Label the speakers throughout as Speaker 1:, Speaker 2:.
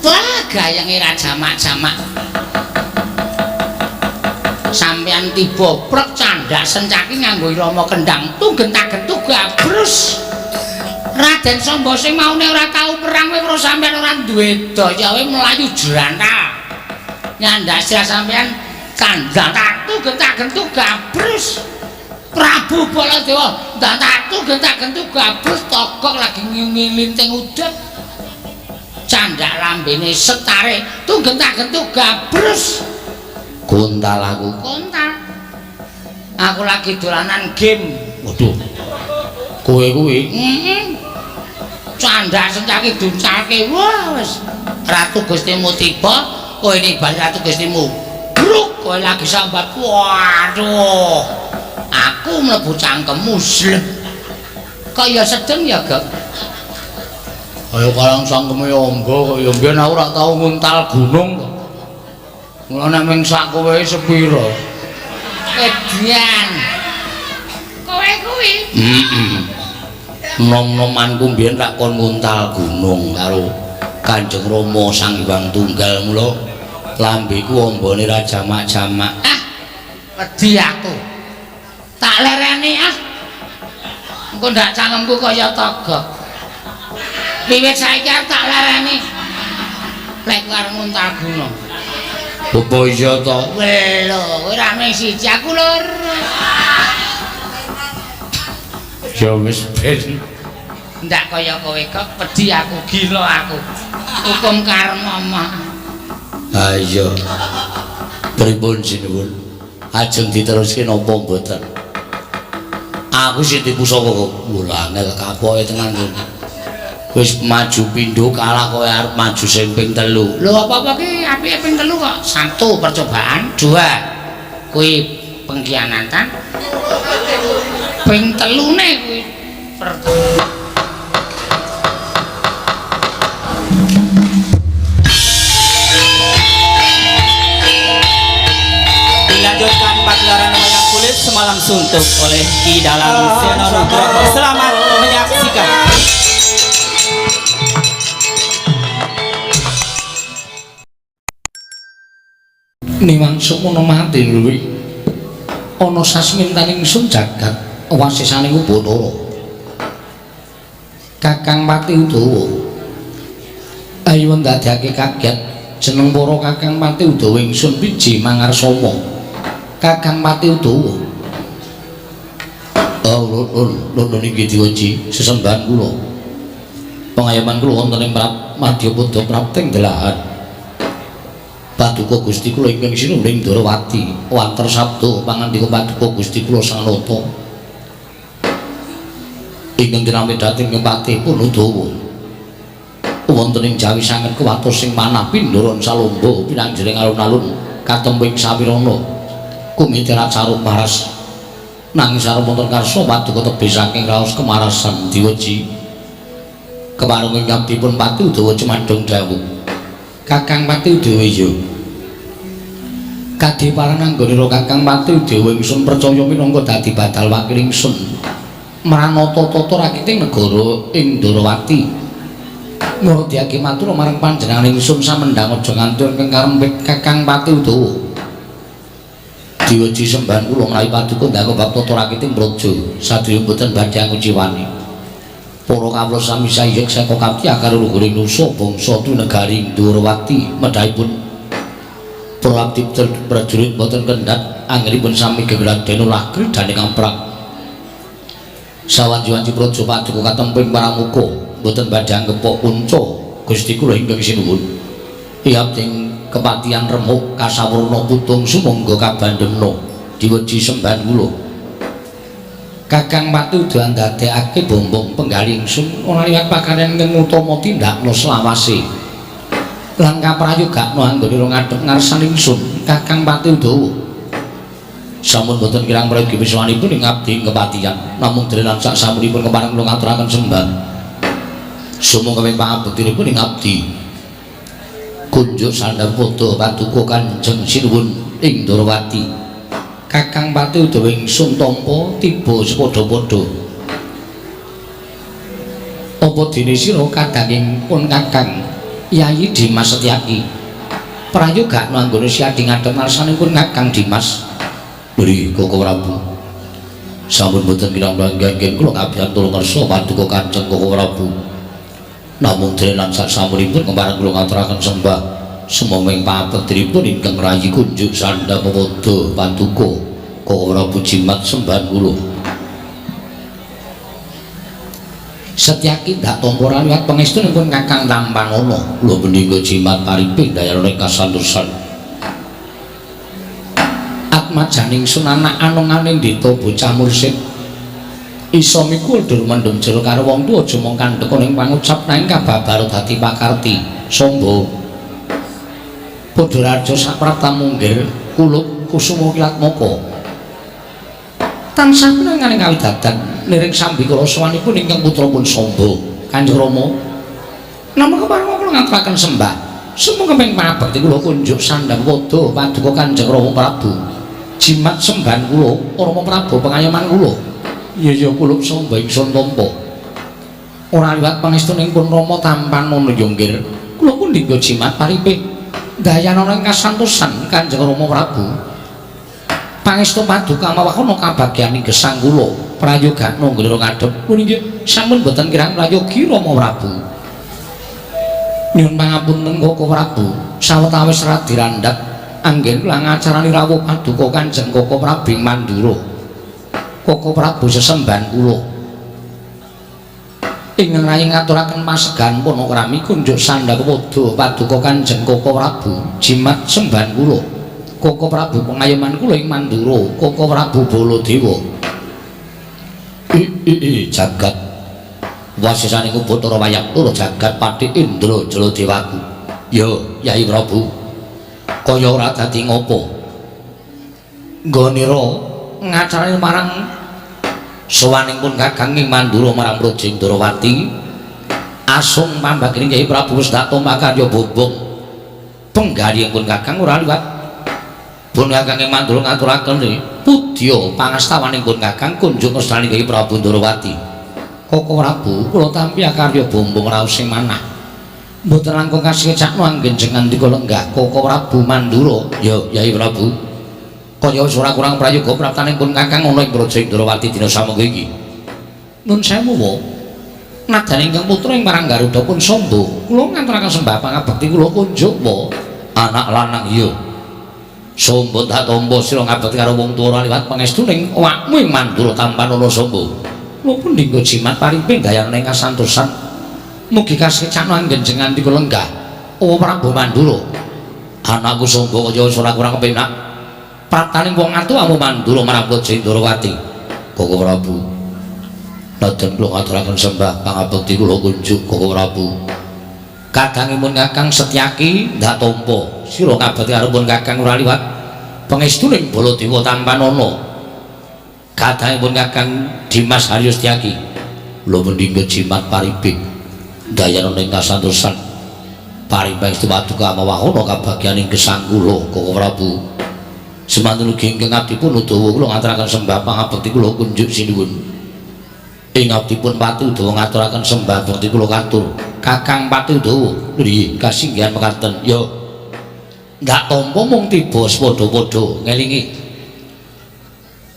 Speaker 1: Wah, gayenge ra jamak-jamak. Sampeyan tiba prek candhak sencaki nganggo irama kendang tunggen-tagentuh gabrus. Raden Samba sing maune ora tau perang kowe weruh sampeyan ora duwe daya kowe mlayu jrantal. Nyandak sirah sampeyan kandhang tunggen-tagentuh gabrus. Prabu Baladewa ndak tunggen-tagentuh gabrus togok lagi ngilinting udet. Candhak lambene setare tunggen-tagentuh gabrus. Kontal aku, kontal. Aku lagi dolanan game. Waduh. Kowe kuwi? Heeh. Candhak sencaki duncalke. Wah, wis. Ratu Gustimu tiba, kowe nibali Ratu Gustimu. Bruk, kowe lagi sambat. Waduh. Aku mlebu cangkemmu slep. Kok ya sedeng ya, Gok? Ayo kalang cangkeme amba kok ya mbiyen aku ora tau nguntal gunung kok. Mula nek ming sak kowe sepira? Edian. Kowe kuwi? Heeh. Nom-nomanku mbiyen tak kon nguntal gunung karo Kanjeng Rama Sang Hyang Tunggal mula lambeku ambane ra jamak-jamak. Ah. Wedi aku. Tak lereni ah. Engko ndak cangkemku kaya togok. Wiwit saiki arep tak lereni. Lek arep nguntal gunung. Apa iya to? Lho, kowe ora mung siji, aku loro. Ya wis ben. Ndak kaya kowe kok wedi aku, gila aku. Hukum karma mah. Ha iya. Pripun sinuwun? Ajeng diteruske napa mboten? Aku sing dipusaka kok. Lha angel kapoke tenan kowe. Wis maju pindho kalah kowe arep maju sing ping 3. Lho apa-apa ki apike ping 3 kok. 1 percobaan, 2 kuwi pengkhianatan. Ping 3-ne kuwi
Speaker 2: Dilanjutkan pagelaran wayang kulit semalam suntuk oleh Ki Dalang Seno Nugroho. Selamat menyaksikan.
Speaker 1: Niwang semono mati luwi ana sasmintaning ingsun jagat wasisaning Ubanara. Kakang Pati Udawa ayo ndadekake kaget jeneng para Kakang Pati Udawa ingsun biji mangarsama. Kakang Pati Udawa. Oh, lho niki diweji sesembahan kula. Pengayoman kula wonten ing Madyapada Prapting Delahan. Paduka Gusti kula ingkang sinuwun Ndrawati, wanter sabda pangandika paduka Gusti kula Sang Nata. Ingkang dinampi dhateng Patih Udawa. Wonten ing Jawi sanget kuwatos sing manah pindharan salomba pinanjering alun-alun katemping sawirana. Kumiterat caruk maras. Nanging sareng wonten karsa paduka tebih saking raos kemarasan diweji. Kepareng ing abdipun Pati Udawa cemadhong dawuh. Kakang Pati Udawa iya. Kadiparan anggonira Kakang Pati Udawa ingsun percaya minangka dadi badal wakil ingsun mranata tata rakiting negara ing Ndrawati. Ngurdiake matur marang panjenengan ingsun samendhang aja nganti ingkang karempit Kakang Pati Udawa. Diweji sembahan kula menawi paduka ndangga bab tata rakiting praja sadaya mboten badhe anguciwani. Para kawula sami sayek saka kapti akar luhuring nusa bangsa tunegari Ndrawati medhahipun para abdi prajurit boten kendhat anggenipun sami gegladen ulah gridane kamprak. Sawanci-wanci praja paduka katemping paramuka boten badhe anggepok punca Gusti kula ingkang sinuwun. Iyaping kepatihan remuk kasawurna putung sumangga kabandemna diweji sembahan kula. Kakang Pati Udawa ndadekake bombong penggalih ingsun ora liwat pakaryan ingkang utama tindakna selawase. Lan kaprayogakna anggonira ngadhep ngarsan ingsun Kakang Pati Udawa. Sampun boten kirang prayogi wiswanipun ing abdi kepatihan namung dene lan sak samunipun kepareng kula ngaturaken sembah. Sumangga pangabektinipun ing abdi. Kunjuk sandhang padha paduka Kanjeng Sinuwun ing Ndrawati. Kakang Pati Udawa ingsun tampa tiba sepadha-padha. Apa dene sira kadanging pun Kakang? Yayi Dimas Setyaki. Prayoga anggone siadi ngadhep ngarsanipun Kakang Dimas. Beri Koko Prabu. Sampun boten kirang langgen kula kabiyantu ngersa paduka Kanjeng Koko Prabu. Namung dene lan sasampunipun kepareng kula ngaturaken sembah sumangga pabektinipun ingkang rayi kunjuk sandhang pepodo paduka Koko Prabu jimat sembahan kula. Setyaki ndak tampa ora liwat pangestunipun Kakang Tampanana. Kula menika jimat pariping dayane kasantosan. Atmajaning sunanak anungane ndita bocah mursid. Isa mikul dur mendem jero karo wong tuwa aja mung kandhek ning pangucap nanging kababaro dadi pakarti. Sombo. Padha raja saprapta munggir kulup kusuma kilatmaka. Tansah pinanganing kawidadan niring sambikala sowanipun ingkang putra pun Sombo Kanjeng Rama. Namung kepareng kula ngaturaken sembah sumangga ping pangabekti kula kunjuk sandhang pada paduka Kanjeng Rama Prabu. Jimat sembahan kula Rama Prabu pengayoman kula. Iya ya kulup Sombo ingsun tampa. Ora liwat pangestunipun Rama tampanana ya nggih. Kula pun jimat paripih dayanana ing kasantosan Kanjeng Rama Prabu. Pangestu paduka mawakana kabagyaning gesang kula prayogana nggih ngadhep puniki sampun boten kirang prayogi Rama Prabu. Nyuwun pangapunten Koko Prabu, sawetawis radi randhap anggen kula ngacarani rawuh paduka Kanjeng Koko Prabu ing Mandura. Koko Prabu sesembahan kula. Ingkang rayi ngaturaken pasegahan panakrami kunjuk sandhang padha paduka Kanjeng Koko Prabu jimat sembahan kula. Koko Prabu pengayoman kula ing Mandura, Koko Prabu Baladewa. I jagat wasisane Bathara Wayang Loro jagat Pati Indra Jaladewaku. Ya, Yai Prabu. Kaya ora dadi ngopo? Nggonira ngacarane marang sowaning pun Kakang ing Mandura marang Praja Indrawati. Asung pambagine Yai Prabu wis tak tampa karya bobong. Penggalih pun Kakang ora liwat pun Kakang ing Mandura ngaturaken pudya pangastawaning pun Kakang kunjung ngersani Kyai Prabu Ndrawati. Koko Prabu kula tampi karya bombong raos sing manah. Mboten langkung kasekecakno anggen jenengan ndika lenggah Koko Prabu Mandura. Ya Yai Prabu. Kaya wis ora kurang prayoga praptaning pun Kakang ana ing Praja Indrawati dina samangga iki. Nun sewu wa. Nadane ingkang putra ing marang Garuda pun Sombo. Kula ngaturaken sembah pangabekti kula kunjuk wa. Anak lanang iya. Sombo tak tampa sira ngabekti karo wong tuwa ora liwat pangestuning awakmu ing Mandura tampanana Sombo. Kula pun dinggo jimat pariping dayane kasantosan. Mugi kasekecakno anggen jenengan ndika lenggah. Oh Prabu Mandura. Anakku Sombo kaya wis ora kurang kepenak. Praptaning wong atuwamu Mandura marang Praja Indrawati. Koko Prabu. Nadyan kula ngaturaken sembah pangabekti kula kunjuk Koko Prabu. Kadangipun Kakang Setyaki ndak tampa sira ngabekti karo pun Kakang ora liwat pangestuning Baladewa tampanana. Kadangipun Kakang Dimas Haryo Setyaki kula mendingga jimat pariping dayana ing kasantosan pariping paduka mawahana kabagyaning gesang kula Koko Prabu. Semanten ugi ingkang abdipun Udawa kula ngaturaken sembah pangabekti kula kunjuk sinuwun. Ing abdipun Pati Udawa ngaturaken sembah bekti kula katur Kakang Pati Udawa. Nggih, kasinggihan mekaten. Ya. Ndak tampa mung tiba padha-padha ngelingi.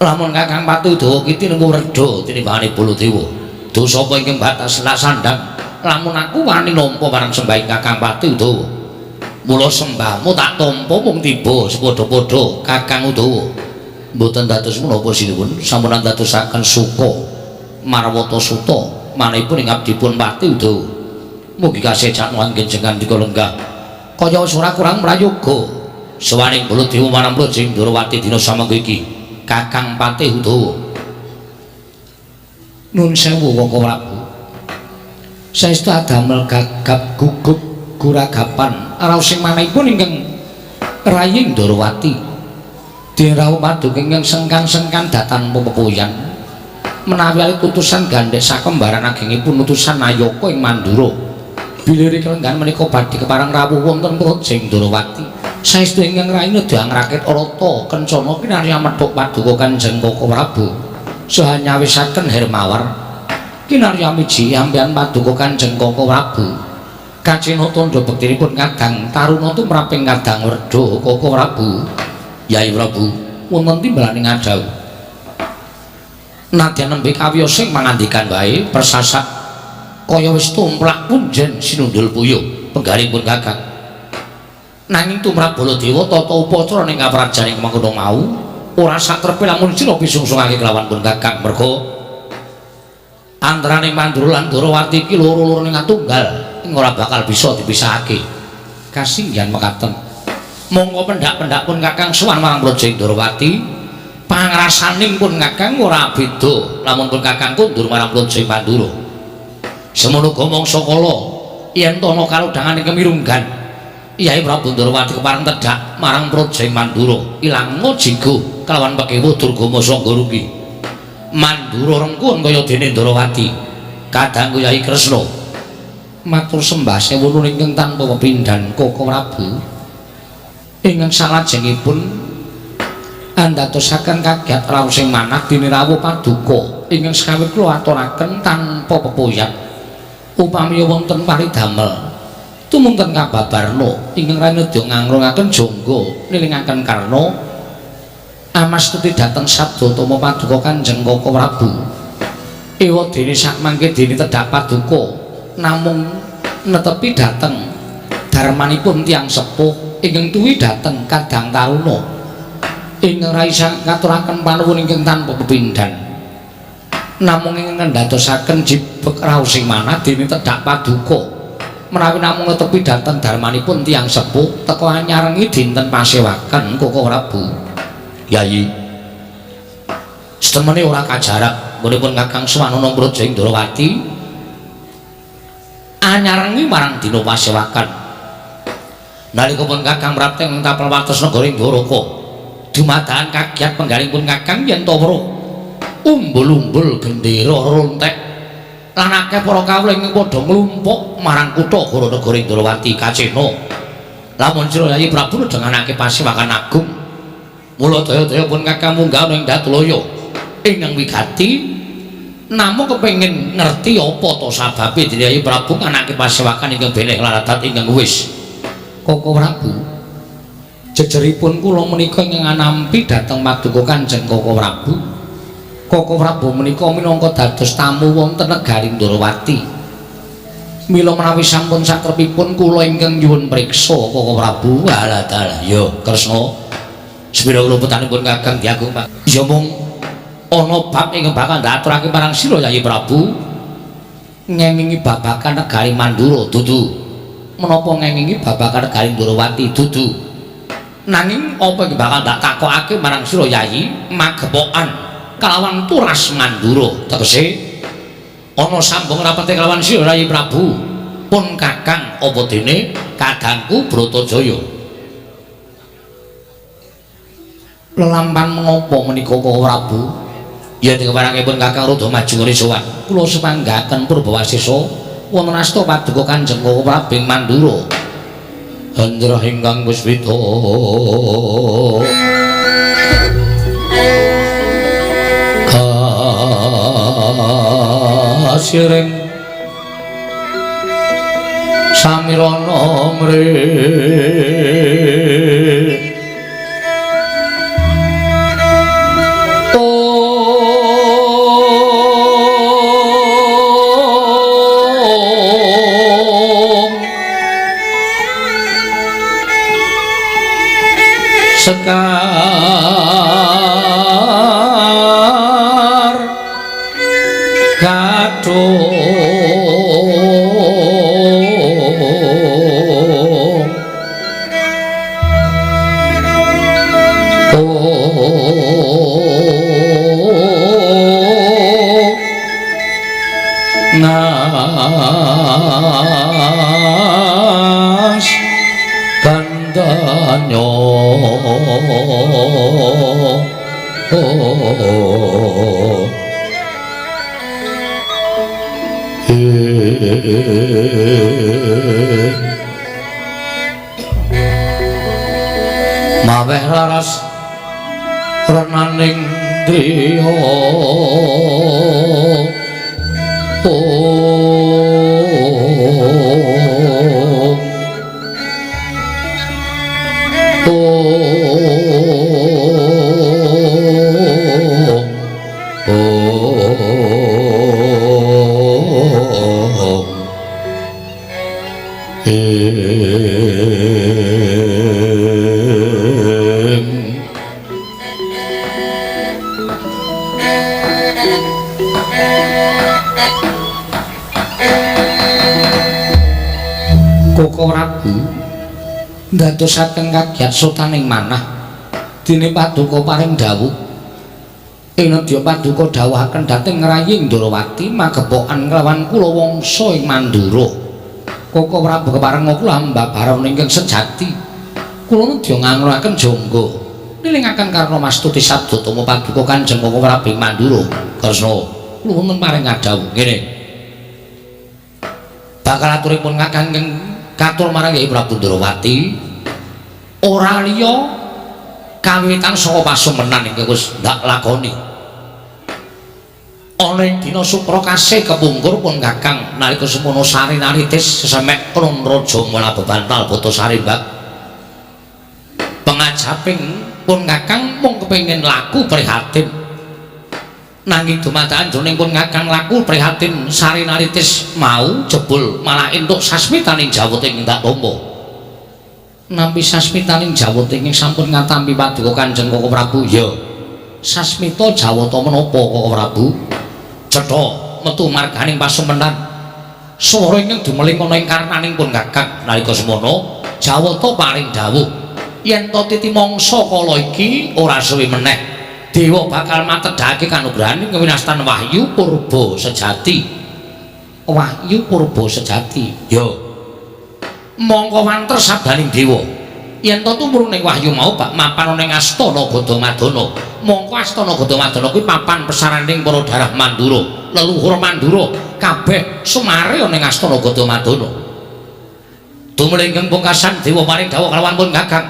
Speaker 1: Lamun Kakang Pati Udawa ki tinemu redha tinimbangane Baladewa. Dosa apa ingkang batas sandhang lamun aku wani nampa marang sembahing Kakang Pati Udawa. Mula sembahmu tak tampa mung tiba padha-padha Kakang Udawa. Mboten dados menapa sinuwun, sampun dadosaken suka marwata suta manahipun ing abdipun Pati Udawa. Mugi kasecakno anggen jenengan ndika lenggah. Kaya wis ora kurang prayoga sowaning Baladewa marang Praja Indrawati dina samangga iki Kakang Patih Udawa. Nun sewu Koko Prabu. Saestu adamel gagap gugup guragapan raos sing manahipun ingkang rayi Indrawati. Dene rawuh paduka ingkang sengkan-sengkan datan pepepoyan. Menawi alit utusan gandhek sakembaran agengipun utusan Nayaka ing Mandura. Bilih kelenggan menika badhe kepareng rawuh wonten Praja Indrawati. Saestu ingkang rayi nedha ngrakit rata kencana kinarya methuk paduka Kanjeng Koko Prabu. Saha nyawisaken Hermawar kinarya miji ampian paduka Kanjeng Koko Prabu. Kacena tandha bektinipun kadang taruna tumraping kadang werda Koko Prabu. Yai Prabu wonten timbalaning ngajauh. Nadyan nembe kawiyos sing mangandikan wae persasak kaya wis tumplak punjen sinundul puyuh penggalipun Kakang. Nanging tumrap Baladewa tata upacara ning kaprajan ing mangkono mau ora satrepe lamun sira pisungsungake kelawan pun Kakang merga antarane Mandura lan Ndorowati iki loro-lorone ngatunggal ing ora bakal bisa dipisahake. Kasinggihan mekaten. Monggo pendak-pendak pun Kakang sowan marang Praja Ndorowati, pangrasaning pun Kakang ora beda lamun pun Kakang kundur marang Praja Mandura. Semono uga mangsa kala yen to ana kalodhangane kemirunggan Yai Prabu Ndorowati kepareng tedhak marang Praja Mandura ilang jigo kelawan pekewuh Durgama Sangga Ruki. Mandura rengkuhun kaya dene Ndorowati kadangku Yai Kresna matur sembah sewuno ingkang tanpa pepindhan Koko Prabu ingkang salajengipun andadosaken kagiat raos ing manah dene rawuh paduka ingkang sekawit kula aturaken tanpa pepoyat upami wonten paridamel tumunten kababarna ingkang ranedya ngangrungaken jangga nilingaken karna amastuti dhateng sabda tama paduka Kanjeng Koko Prabu. Ewa dene sakmangke dene tedhak paduka namung netepi dhateng darmanipun tiyang sepuh ingkang tuwi dhateng kadang taruna ingkang raisa ngaturaken panuwun ingkang tanpa pepindhan. Namung ingkang ndadosaken jibeg raos ing manah dene tedhak paduka menawi namung netepi dhateng darmanipun tiyang sepuh teka anyarengi dinten pasewakan Koko Prabu. Yayi setemene ora kajarak nggonipun Kakang sowan ana Praja Ndorowati anyarengi marang dina pasewakan. Nalika pun Kakang mrapte ing tapel wates negara Ndoraka dumadakan kagiat penggalipun Kakang yen ta weruh umbul-umbul gendera rontek lan akeh para kawula ingkang padha nglumpuk marang kutha gara negara Ndorowati kacena lamun sira Yayi Prabu nedhanganake pasewakan agung. Mula daya-daya pun Kakang munggah ing Datulaya ingkang wigati namung kepengin ngerti apa to sababe dene Yayi Prabu nganake pasewakan ingkang beneh lan adat ingkang wis. Koko Prabu jejeripun kula menika ingkang anampi dhateng paduka Kanjeng Koko Prabu. Koko Prabu menika minangka dados tamu wonten negari Ndorowati. Mila menawi sampun sakrepipun kula ingkang nyuwun priksa Koko Prabu. Alah dalah ya Kresna sepira luputanipun Kakang diagung Pak. Ya mung ana bab ingkang bakal ndaturake marang sira Yayi Prabu ngengingi babagan negari Mandura dudu. Menapa ngengingi babagan negari Ndorowati dudu. Nanging apa ingkang bakal ndak takokake marang sira Yayi magepokan kalawan turas Mandura tegese ana sambung rapete kalawan sira Yayi Prabu pun Kakang apa dene kadangku Bratajaya. Lelampan menapa menika Koko Prabu? Yen dikeparengipun Kakang rada maju ngene sowan. Kula semanggaken Purbawasesa wonten asta paduka Kanjeng Koko Prabu ing Mandura. Hendra ingkang puspita kasiring samirana mrih sekar gadung nas gandanyo maweh laras renaning driya oh. Koko Prabu ndadosaken kagiat sutaning manah dene paduka paring dawuh ing nedya paduka dawuhaken dhateng Rayi Ndrawati magepokan kelawan kula wangsa ing Mandura. Koko Prabu keparenga kula hamba baron ingkang sejati. Kula nedya ngangluraken jangga nilingaken karna mastuti sabda tama paduka Kanjeng Koko Prabu ing Mandura. Kresna kula wonten paring adhawuh ngene. Bakal aturipun Kakang katur marang Kyai Prabu Ndrawati ora liya kawiwitan saka pasumenan ingkang wis ndak lakoni. Ana ing dina Sukra kasih kepungkur pun Kakang nalika semono sari naritis sesemek kron raja mula bebantal bata sarimbak. Pengajaping pun Kakang mung kepengin laku prihatin. Nanging dumadakan jroning pun Kakang laku prihatin sari naritis mau jebul malah entuk sasmitaning jawata ing ndak tampa. Nampi sasmitaning jawata ingkang sampun ngatampi paduka Kanjeng Koko Prabu. Ya, sasmita jawata menapa Koko Prabu? Cetha metu marganing pasumenan. Swara ingkang dumeling ana ing karnaning pun Kakang nalika semono jawata paring dawuh yen to titi mangsa kala iki ora suwe meneh dewa bakal matedhake kanugrahan ing winastan wahyu purba sejati. Wahyu purba sejati. Ya. Mongko wanter sabdaning dewa. Yen to tumrun ing wahyu mau bak mapan ana ing astana Gadamadana. Mongko astana Gadamadana kuwi papan pesaraning para darah Mandura, leluhur Mandura kabeh sumare ana ing astana Gadamadana. Tumlingking pungkasan dewa paring dawuh kalawan pun Kakang.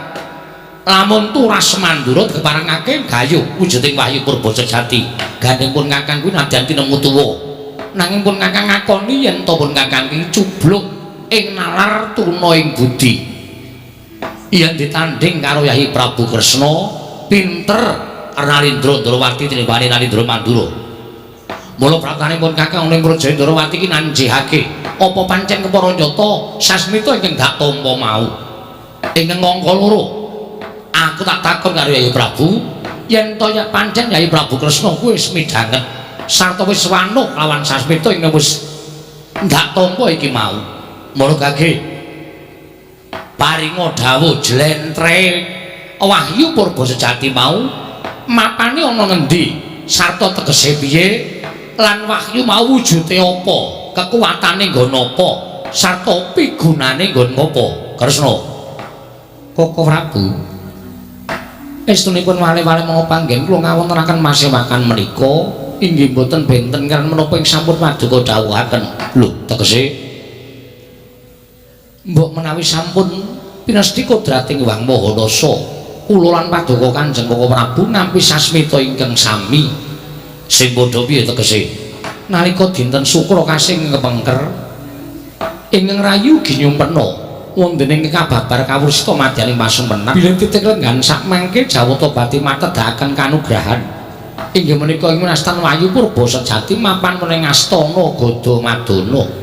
Speaker 1: Lamun turas Mandura dikeparengake gayuh wujuding wahyu purba sejati. Gandeng pun Kakang kuwi nadyan tinemu tuwa. Nanging pun Kakang ngakoni yen to pun Kakang iki cubluk ing nalar tuna ing budi. Yen ditanding karo Yayi Prabu Kresna pinter Narendra Ndrawati tinimbane Narendra Mandura. Mula pratanipun Kakang ning Praja Ndrawati iki nanjihake apa pancen kepara nyata sasmita ingkang dak tampa mau. Ing angka loro aku tak takon karo Yayi Prabu yen to ya pancen Yayi Prabu Kresna kuwi wis midhanget sarta wis wanuh lawan sasmita ingkang wis ndak tampa iki mau. Mula kage paringa dawuh jlentre wahyu purba sejati mau mapane ana ngendi sarta tegese piye lan wahyu mau wujude apa, kekuatane nggon apa sarta pigunane nggon apa. Kresna Koko Prabu estunipun wale-wale menapa panggen kula ngawontenaken masewakan menika inggih boten benten kan menapa ing sampun paduka dawuhaken. Lho tegese mbok menawi sampun pinesti kodrating Hyang Maha Rasa kula lan paduka Kanjeng Koko Prabu nampi sasmita ingkang sami. Sing padha piye tegese? Nalika dinten Sukra kasing kepengker ingkang rayu ginyumpena wonten ing kababar kawrusta madyaning pasumenan bilih titik lenggan sakmangke jawata bati matedhaken kanugrahan inggih menika ing winastan wahyu purba sejati mapan meneng astana Gadamadana.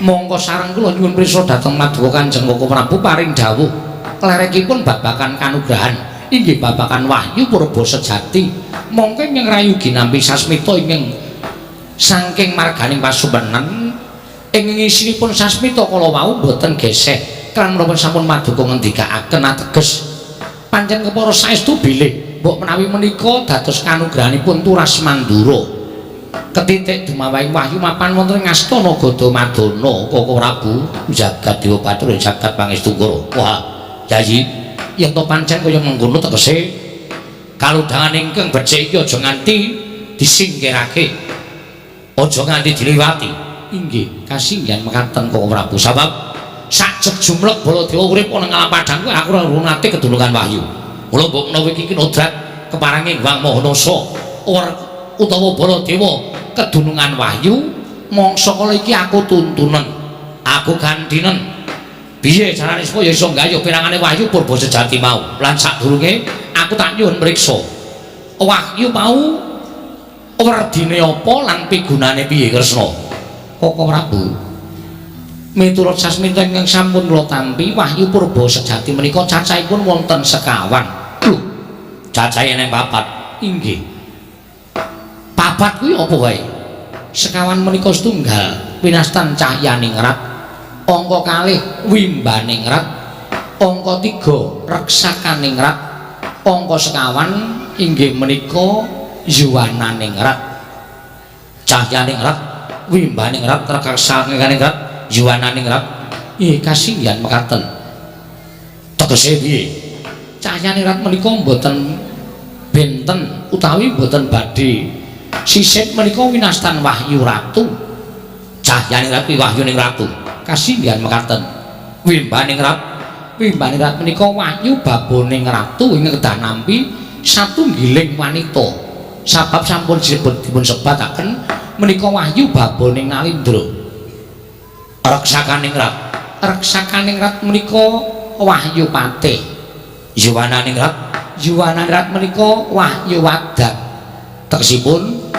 Speaker 1: Mongko sareng kula nyuwun prisa dhateng paduka Kanjeng Koko Prabu paring dawuh klerekipun babagan kanugrahan inggih babagan wahyu purba sejati. Mongko ingkang rayu ginampi sasmita ingkang saking marganing pasumenan ing ngisinipun sasmita kala wau boten geseh kan menapa sampun paduka ngendikaaken ateges pancen kepara saestu bilih mbok menawi menika dados kanugrahanipun Turas Mandura ketitik dumawahing wahyu mapan wonten ing astana Gadamadana. Koko Prabu jagat dewa bathara jagat pangestungkara. Wah Yayi yen to pancen kaya mengkono tegese kalodhangan ingkang becik iki aja nganti disingkirake, aja nganti diliwati. Inggih kasinggihan mekaten Koko Prabu sabab sajeg jumlek Baladewa urip ana ing alam padhang kuwi aku ora nate kedulungan wahyu. Mula mbok menawa iki kinodrat keparange Hyang Maha Nasa utawa Baladewa kedunungan wahyu mangsa kala iki aku tuntunen, aku gantinen piye carane supaya iso nggayuh pirangane wahyu purba sejati mau. Lan sadurunge aku tak nyuwun mriksa wahyu mau werdine apa lan pigunane piye Kresna. Koko Prabu Miturut sasmita ingkang sampun kula tampi, wahyu purba sejati menika cacahipun wonten sekawan. Lho, cacahe eneng papat. Inggih. Papat kuwi apa wae? Sekawan menika setunggal winastan cahyaningrat, angka kalih wimbaningrat, angka 3 reksakaningrat, angka sekawan inggih menika yuwananingrat. Cahyaningrat, wimbaningrat, reksakaningrat, yuwananingrat. Ih, kasinggihan mekaten. Tegese piye? Cahyaningrat menika mboten benten utawi mboten badhe sisip menika winastan wahyu ratu. Cahyaningrat kuwi wahyuning ratu. Kasinggihan mekaten. Wimbaningrat, wimbaningrat menika wahyu baboning ratu ingkang kedah nampi satunggiling wanita. Sabab sampun dipun sebataken menika wahyu baboning Nalindra. Reksakaningrat, reksakaningrat menika wahyu patih. Yuwananingrat, yuwananingrat menika wahyu wadak. Tegesipun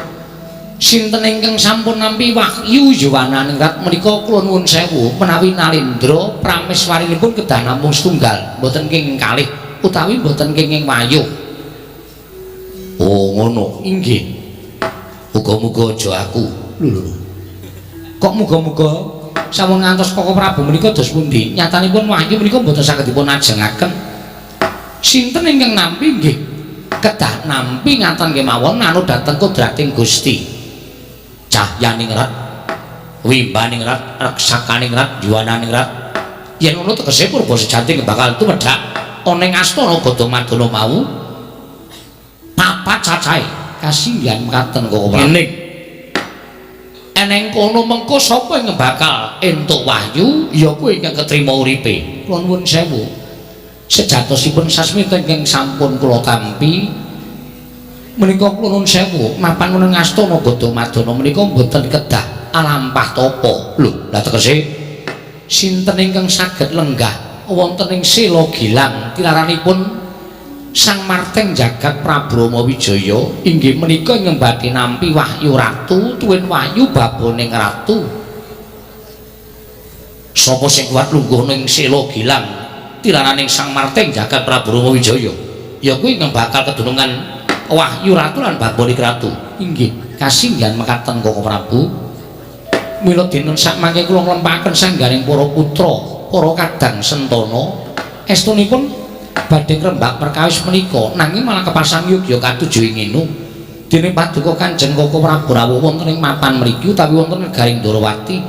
Speaker 1: sinten ingkang sampun nampi wahyu yuwananingrat menika kula nuwun sewu menawi Nalindra prameswarinipun kedah namung setunggal, mboten kenging kalih utawi mboten kenging wayuh. Oh ngono, inggih. Muga-muga aja aku. Lho lho. Kok muga-muga sampun ngantos Koko Prabu menika dos pundi? Nyatanipun wahyu menika mboten saged dipun ajengaken. Sinten ingkang nampi nggih kedah nampi ngaten kemawon anut dhateng kodrating Gusti. Cahyaningrat, wimbaningrat, reksakaningrat, yuwananingrat. Yen ngono tegese purba sejati bakal tumedhak ana ing astana Gadamadana mau. Papat cacahe kasinggihan mekaten Koko Prabu. Ngene. Eneng kono mengko sapa ingkang bakal entuk wahyu ya kuwi ingkang ketrima uripe. Kula nuwun sewu. Sejatosipun sasmita ingkang sampun kula tampi menika kula nuwun sewu mapan wonten astana Gadamadana menika mboten kedah alampah tapa. Lho, lha tegese sinten ingkang saged lenggah wonten ing Sela Gilang tilaranipun Sang Marteng Jagat Prabu Rama Wijaya inggih menika ingkang badhe nampi wahyu ratu tuwin wahyu baboning ratu. Sapa sing kuat lungguh ning Sela Gilang tilaraning Sang Marteng Jagat Prabu Rama Wijaya ya kuwi ingkang bakal kedunungan wahyu ratu lan baboning ratu. Inggih kasinggihan mekaten Koko Prabu. Mila dinten sakmangke kula nglempaken sangganing para putra para kadang sentana estunipun badhe ngrembak perkawis menika, nanging malah kepasang yogya katuju ing ngene. Dene paduka Kanjeng Koko Prabu rawuh wonten ing mapan mriki utawi wonten negaring Ndorowati.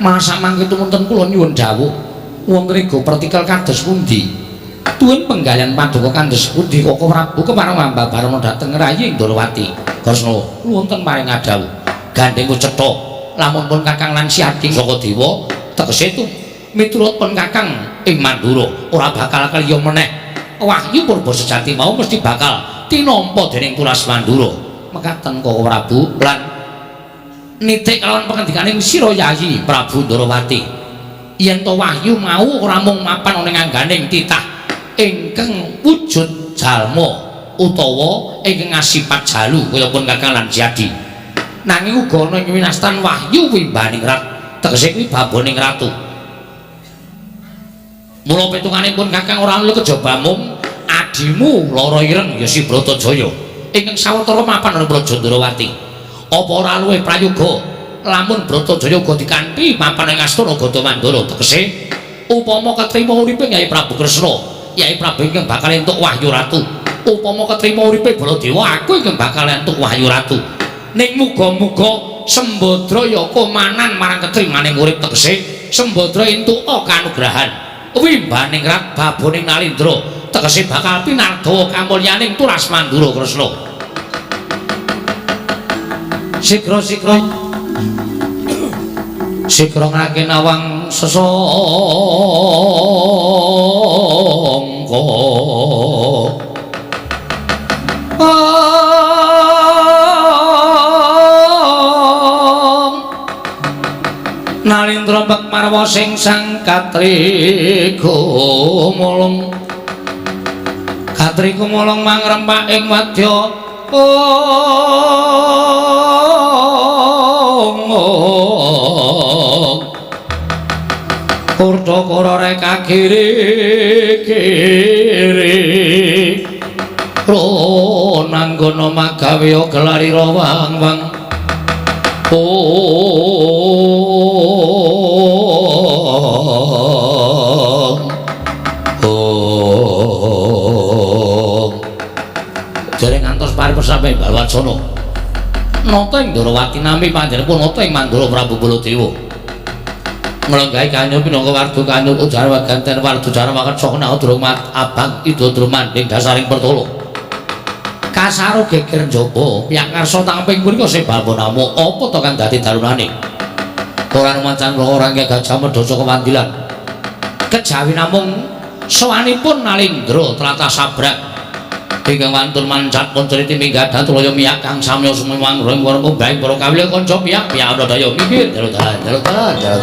Speaker 1: Malah sakmangke tumunten kula nyuwun dawuh wonten ing pertikel kados pundi? Tuwin penggalihan paduka kados pundi Koko Prabu kepareng mambabarana dhateng rayi Ndorowati? Kresna wonten paring adhawuh. Gandeng cetha lamun pun Kakang lan Siading saka dewa tegese tu miturut pun Kakang ing Mandura ora bakal keliya meneh. Wahyu purba sejati mau mesti bakal tinampa dening Turas Mandura. Mekaten Koko Prabu lan nitik kalawan pangandikaning sira Yayi Prabu Ndorowati. Yen to wahyu mau ora mung mapan ana ing angganing titah ingkang wujud jalma utawa ingkang asipat jalu kaya pun Kakang lan Siadi. Nanging uga ana ing winastan wahyu wimbaningrat tegese kuwi baboning ratu. Mula pitunganipun Kakang ora ana kejaba mung adimu Lara Ireng ya si Bratajaya ingkang sawetara mapan ana Praja Ndorowati. Apa ora luwih prayoga lamun Bratajaya uga dikanthi mapan ing astana Gadamandala tegese upama ketrima uripe Kyai Prabu Kresna, Kyai Prabu ingkang bakal entuk wahyu ratu. Upama ketrima uripe Baladewa, aku ingkang bakal entuk wahyu ratu. Ning muga-muga Sembadra ya komanan marang ketrimaning urip tegese Sembadra entuk kanugrahan wimbaningrat baboning Nalindra tegese bakal pinardawa kamulyaning Turas Mandura Kresna. Sigra-sigra sigra ngrake nawang sesangka. Nalindra bek marwa sing sang katriku mulung katriku mulung mangrempak ing wadya. Kurta-kura reka kiri kiri Ronanggana magawe gelari rawang-wang. Om Om. Dereng ngantos paripurna sampe Balwatsana. Nata ing Ndorowati nami panjenenganipun nata ing Mandura Prabu Baladewa. Nglenggahi kanyur pinangka warga kanyur ujar waganten warga jarma makan saka durung abang ida durung manding dasaring pertolo. Kasaro geger njaba piyak ngarsa tamping mriko sebalbanamu apa to kang dadi darunane? Ora macan ora gajah medha kewandilan. Kejawi namung sowanipun Nalindra tlatah Sabrang. Ingkang wantun mancat punceriti minggat tulaya miyak kang samya sumewang reng warga baik para kawula kanca piyak piyak ana daya mikir dalan dalan dalan.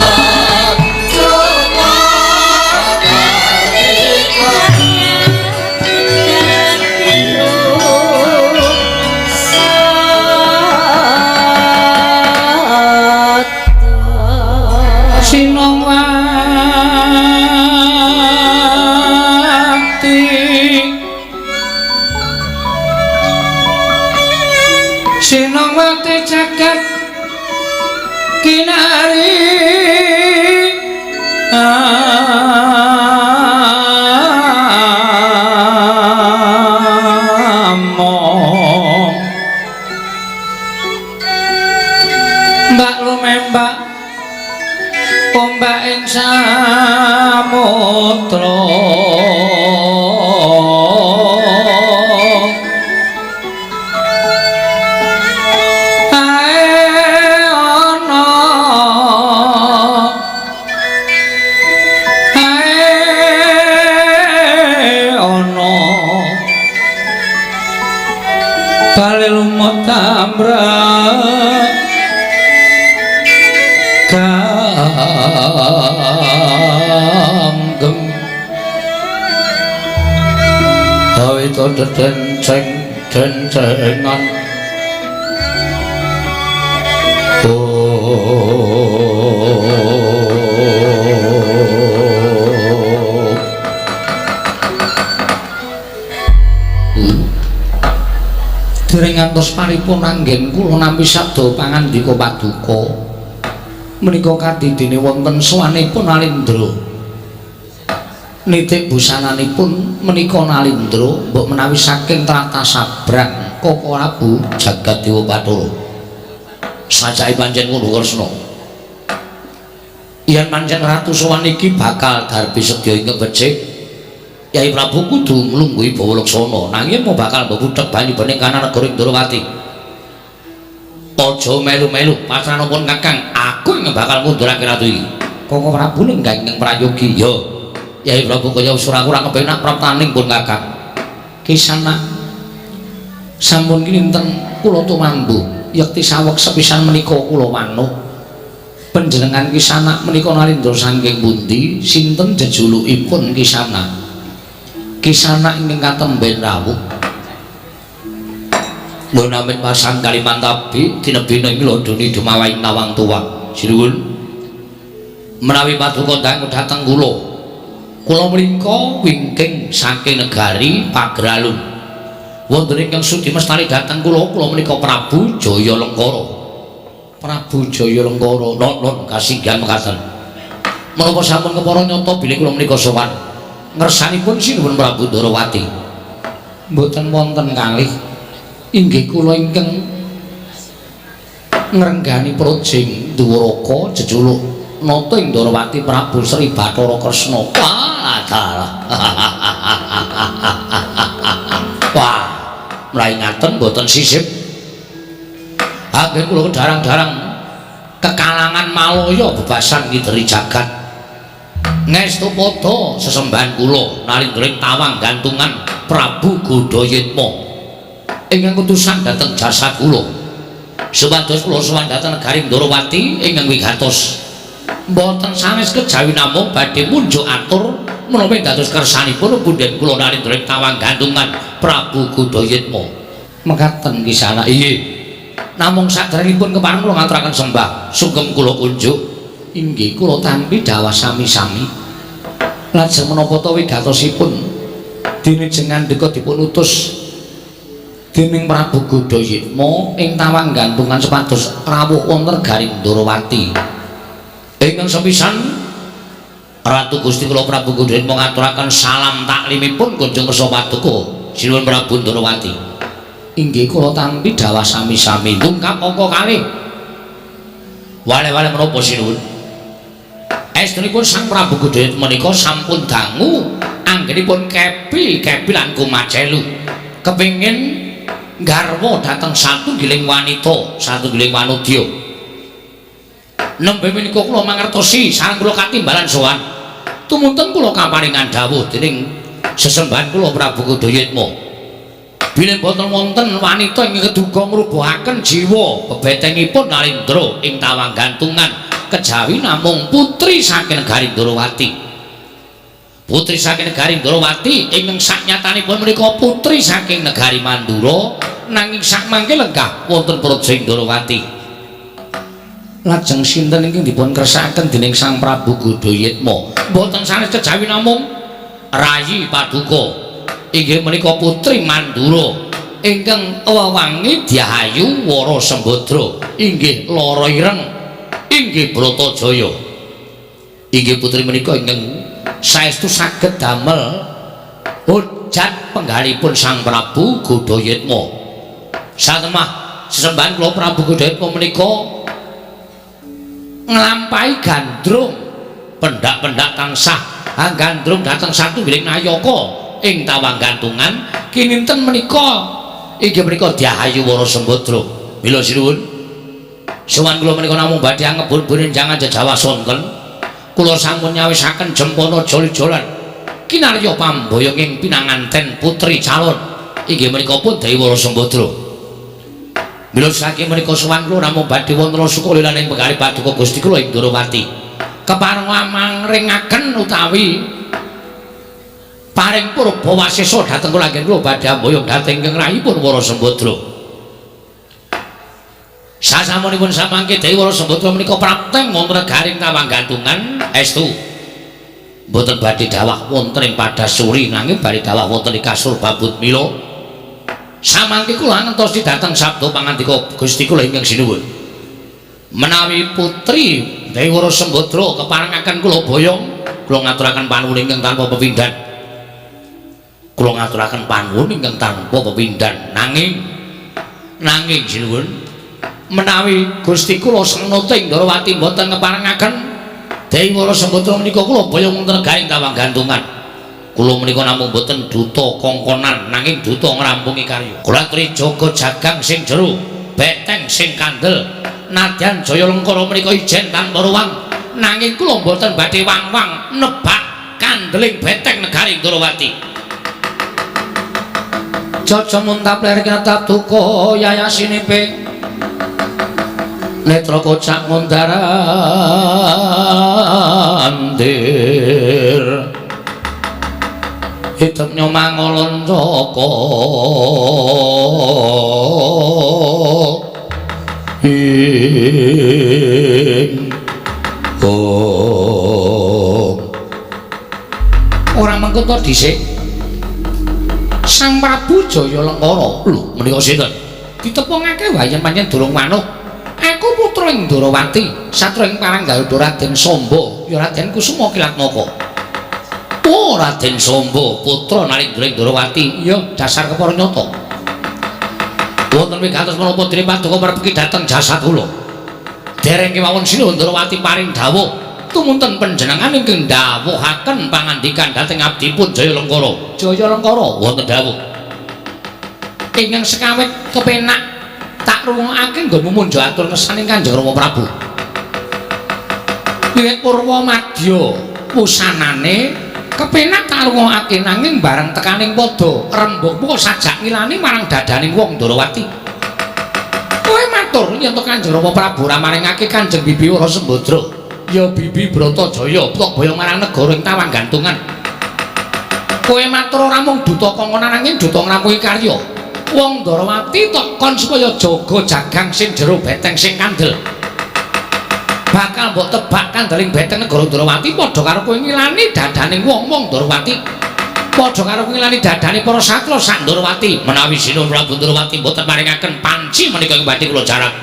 Speaker 1: Sinongwati Sinongwati jagat kinari among Mbak lumembak ombak ing samudra ae ana bali lumut amrek ganggem awit dedenceng dencengan. Dereng ngantos paripurna anggen kula nampi sabda pangandika paduka. Menika kadidene wonten sowanipun Nalindra. Nitik busananipun menika Nalindra mbok menawi saking tlatah Sabrang Koko Prabu Jagadewa Bathara. Sajake pancen ngono Kresna. Yen pancen ratu sowan iki bakal darbi sedya ingkang becik, Yai Prabu kudu nglungguhi bawa laksana, nanging mau bakal mbebudheg banyu bening kana negara Ndrawati. Aja melu-melu pasranipun Kakang, aku ingkang bakal ngundurake ratu iki. Koko Prabu lenggah ingkang prayogi. Ya, Yai Prabu kaya ora kurang kepenak praptaning pun Kakang. Kisana sampun kinten kula tumambu yekti saweg sepisan menika kula manuk. Panjenengan Kisana menika Nalindra saking pundi? Sinten jejulukipun Kisana? Kisana ingkang katemben rawuh. Lho namin pasang Kalimantabi tinebina ing lodoni dumawaing nawang tuwa. Sinuwun. Menawi paduka ndang dhateng kula. Kula mrika wingking saking negari Pageralun. Wonten ingkang sudi mestari dhateng kula, kula menika Prabu Jaya Lengkara. Prabu Jaya Lengkara, non kasinggihan mekaten. Menapa sampun kepara nyata bilih kula menika sowan. Ngersanipun sinuwun Prabu Ndorowati. Mboten wonten kalih. Inggih kula ingkang ngrenggani projing Dwaraka jejuluk Nata ing Ndorowati Prabu Sri Bathara Kresna. Wah, dalah. Wah, mlayu ngaten mboten sisip. Anggen kula kedarang-darang kekalangan Malaya bebasan ngideri jagat. Ngestu padha sesembahan kula Nalindra ing tawang gantungan Prabu Godhayitma. Ingkang utusan dhateng jasa kula. Supados kula sowan dhateng negari Ndorowati ingkang wigatos. Mboten sanes kejawi namung badhe munjuk atur menapa dados kersanipun punden kula Nalindra ing tawang gantungan Prabu Godhayitma. Mekaten Kisana. Inggih. Namung saderengipun kepareng kula ngaturaken sembah sungkem kula kunjuk. Inggih kula tampi dhawah sami-sami. Lajeng menapa ta wigatosipun dene jengandika dipun utus dening Prabu Godhayitma ing tawang gantungan supados rawuh wonten Garing Ndorowati. Ingkang sepisan Ratu Gusti kula Prabu Godhayitma ngaturaken salam taklimipun kunjung kersa paduka Sinuwun Prabu Ndorowati. Inggih kula tampi dhawah sami-sami. Tungkap angka kalih. Wale-wale menapa sinuwun? Estunipun Sang Prabu Godhayitma menika sampun dangu anggenipun kepi kepi lan kumacelu. Kepingin garwa dhateng satunggiling wanita, satunggiling wanodya. Nembe menika kula mangertosi sareng kula katimbalan sowan. Tumunten kula kaparingan dawuh dening sesembahan kula Prabu Godhayitma. Bilih boten wonten wanita ingkang keduga ngrubuhaken jiwa bebetengipun Narendra ing tawang gantungan kejawi namung putri saking negari Ndorowati. Putri saking negari Ndorowati ingkang saknyatanipun menika putri saking negari Mandura nanging sakmangke lenggah wonten praja Ndorowati. Lajeng sinten ingkang dipun kersakaken dening Sang Prabu Godhayitma? Boten sanes kejawi namung Rayi Paduka. Inggih menika putri Mandura ingkang wewangi Dyahayu Wara Sembadra, inggih Lara Ireng, inggih Bratajaya. Inggih putri menika ingkang saestu saged damel hujat penggalipun Sang Prabu Godhayitma. Satemah sesembahan kula Prabu Godhayitma menika nglampahi gandrung pendak-pendak tansah gandrung dhateng satunggiling nayaka ing tawang gantungan kininten menika inggih menika Dyahayu Wara Sembadra. Mila sinuwun sowan kula menika namung badhe angebur-burin jangan jejawa sonten. Kula sampun nyawisaken jempana jol-jolan kinarya pamboyonging pinanganten putri calon inggih menika pun Dewi Wara Sembadra. Mila saking menika sowan kula namung badhe wonten sukalilan ing penggalih paduka Gusti kula ing Ndorowati. Kepareng mangringaken utawi paring purba wasesa dhateng kula anggen kula badhe amboyong dhateng ingkang rahipun Wara Sembadra. Sasampunipun samangke Dewi Wara Sembadra menika prapteng wonten garing tawang gantungan estu. Mboten badhe dawah wonten ing Padasuri nanging badhe dawah wonten ing kasur Babut Mila. Samangke kula ngentosi dhateng sabda pangandika Gusti kula ingkang sinuwun. Menawi putri Dewi Wara Sembadra keparengaken kula boyong, kula ngaturaken panuwun ingkang tanpa pepindhan. Kula ngaturaken panuwun ingkang tanpa pepindhan. Nanging nanging sinuwun, menawi Gusti kula Sang Nata Ndorowati mboten ngeparengaken Dewi Wara Sembadra menika kula boyong wonten garing tawang gantungan. Kula menika namung boten duta kongkonan nanging duta ngrampungi karya. Kula aturi jaga jagang sing jero, beteng sing kandel. Nadyan Jaya Lengkara menika ijen tanpa ruwang, nanging kula mboten badhe wang-wang nebak kandeling beteng negari Ndorowati. Jaja muntap ler kinatap duka yayasinipe netra kocak mundar andir hidup nyomangoloncaka ing ong. Ora mengko to dhisik Sang Prabu Jaya Lengkara. Lho menika sinten? Ditepungake wae yen pancen durung wanuh. Aku putra ing Ndorowati, satra ing Paranggaruda Raden Samba, ya Raden Kusuma Kilatmaka. Oh, Raden Samba, putra Narendra ing Ndorowati. Iya, dasar kepara nyata. Wonten wigatos menapa dene paduka merpeki dhateng jasad kula. Dereng kemawon sinuwun Ndorowati paring dawuh tumunten panjenengan ingkang dawuhaken pangandikan dhateng abdipun Jaya Lengkara. Jaya Lengkara wonten dawuh. Ingkang sekawit kepenak tak rungokake nggonmu munjo atur ngesaning Kanjeng Rama Prabu. Wiwit purwa madya wusanane kepenak tak rungokake nanging bareng tekaning padha rembugmu kok sajak ngilani marang dadaning wong Ndorowati. Kowe matur yen to Kanjeng Rama Prabu ora maringake Kanjeng Bibi Wara Sembadra, ya Bibi Bratajaya tok boyong marang negara ing tawang gantungan. Kowe matur ora mung duta kongkonan nanging duta ngrampungi karya. Wong Ndorowati tok kon supaya jaga jagang sing jero beteng sing kandel. Bakal mbok tebak kandeling beteng negara Ndrawati padha karo kowe ngilani dadaning wong-wong Ndrawati. Padha karo kowe ngilani dadane para satya sak Ndrawati. Menawi Sinuwun Prabu Ndrawati mboten maringaken panci menika ing badhe kula jarak.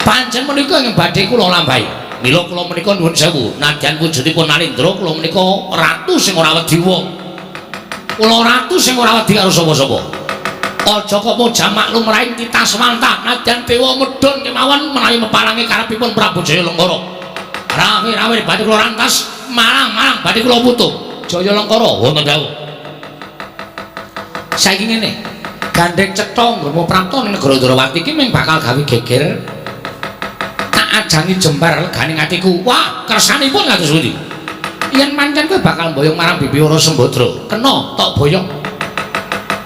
Speaker 1: Pancen menika ing badhe kula lampahi. Mila kula menika nuwun sewu, nadyan wujudipun Nalindra kula menika ratu sing ora wedi wong. Kula ratu sing ora wedi karo sapa-sapa. Aja kok moja maklum raing titaswanta nadyan dewa medhun kemawon menawi meparangi karepipun Prabu Jaya Lengkara. Rawe-rawe badhe kula rantas, marang-marang badhe kula putu. Jaya Lengkara wonten dawuh. Saiki ngene, gandeng cetha nggonmu prapta ning negara Ndrawati iki mung bakal gawe geger. Tak ajangi jembar leganing atiku. Wah, kersanipun kados pundi? Yen pancen kowe bakal mboyong marang Bibi Wara Sembadra, kena tok boyong.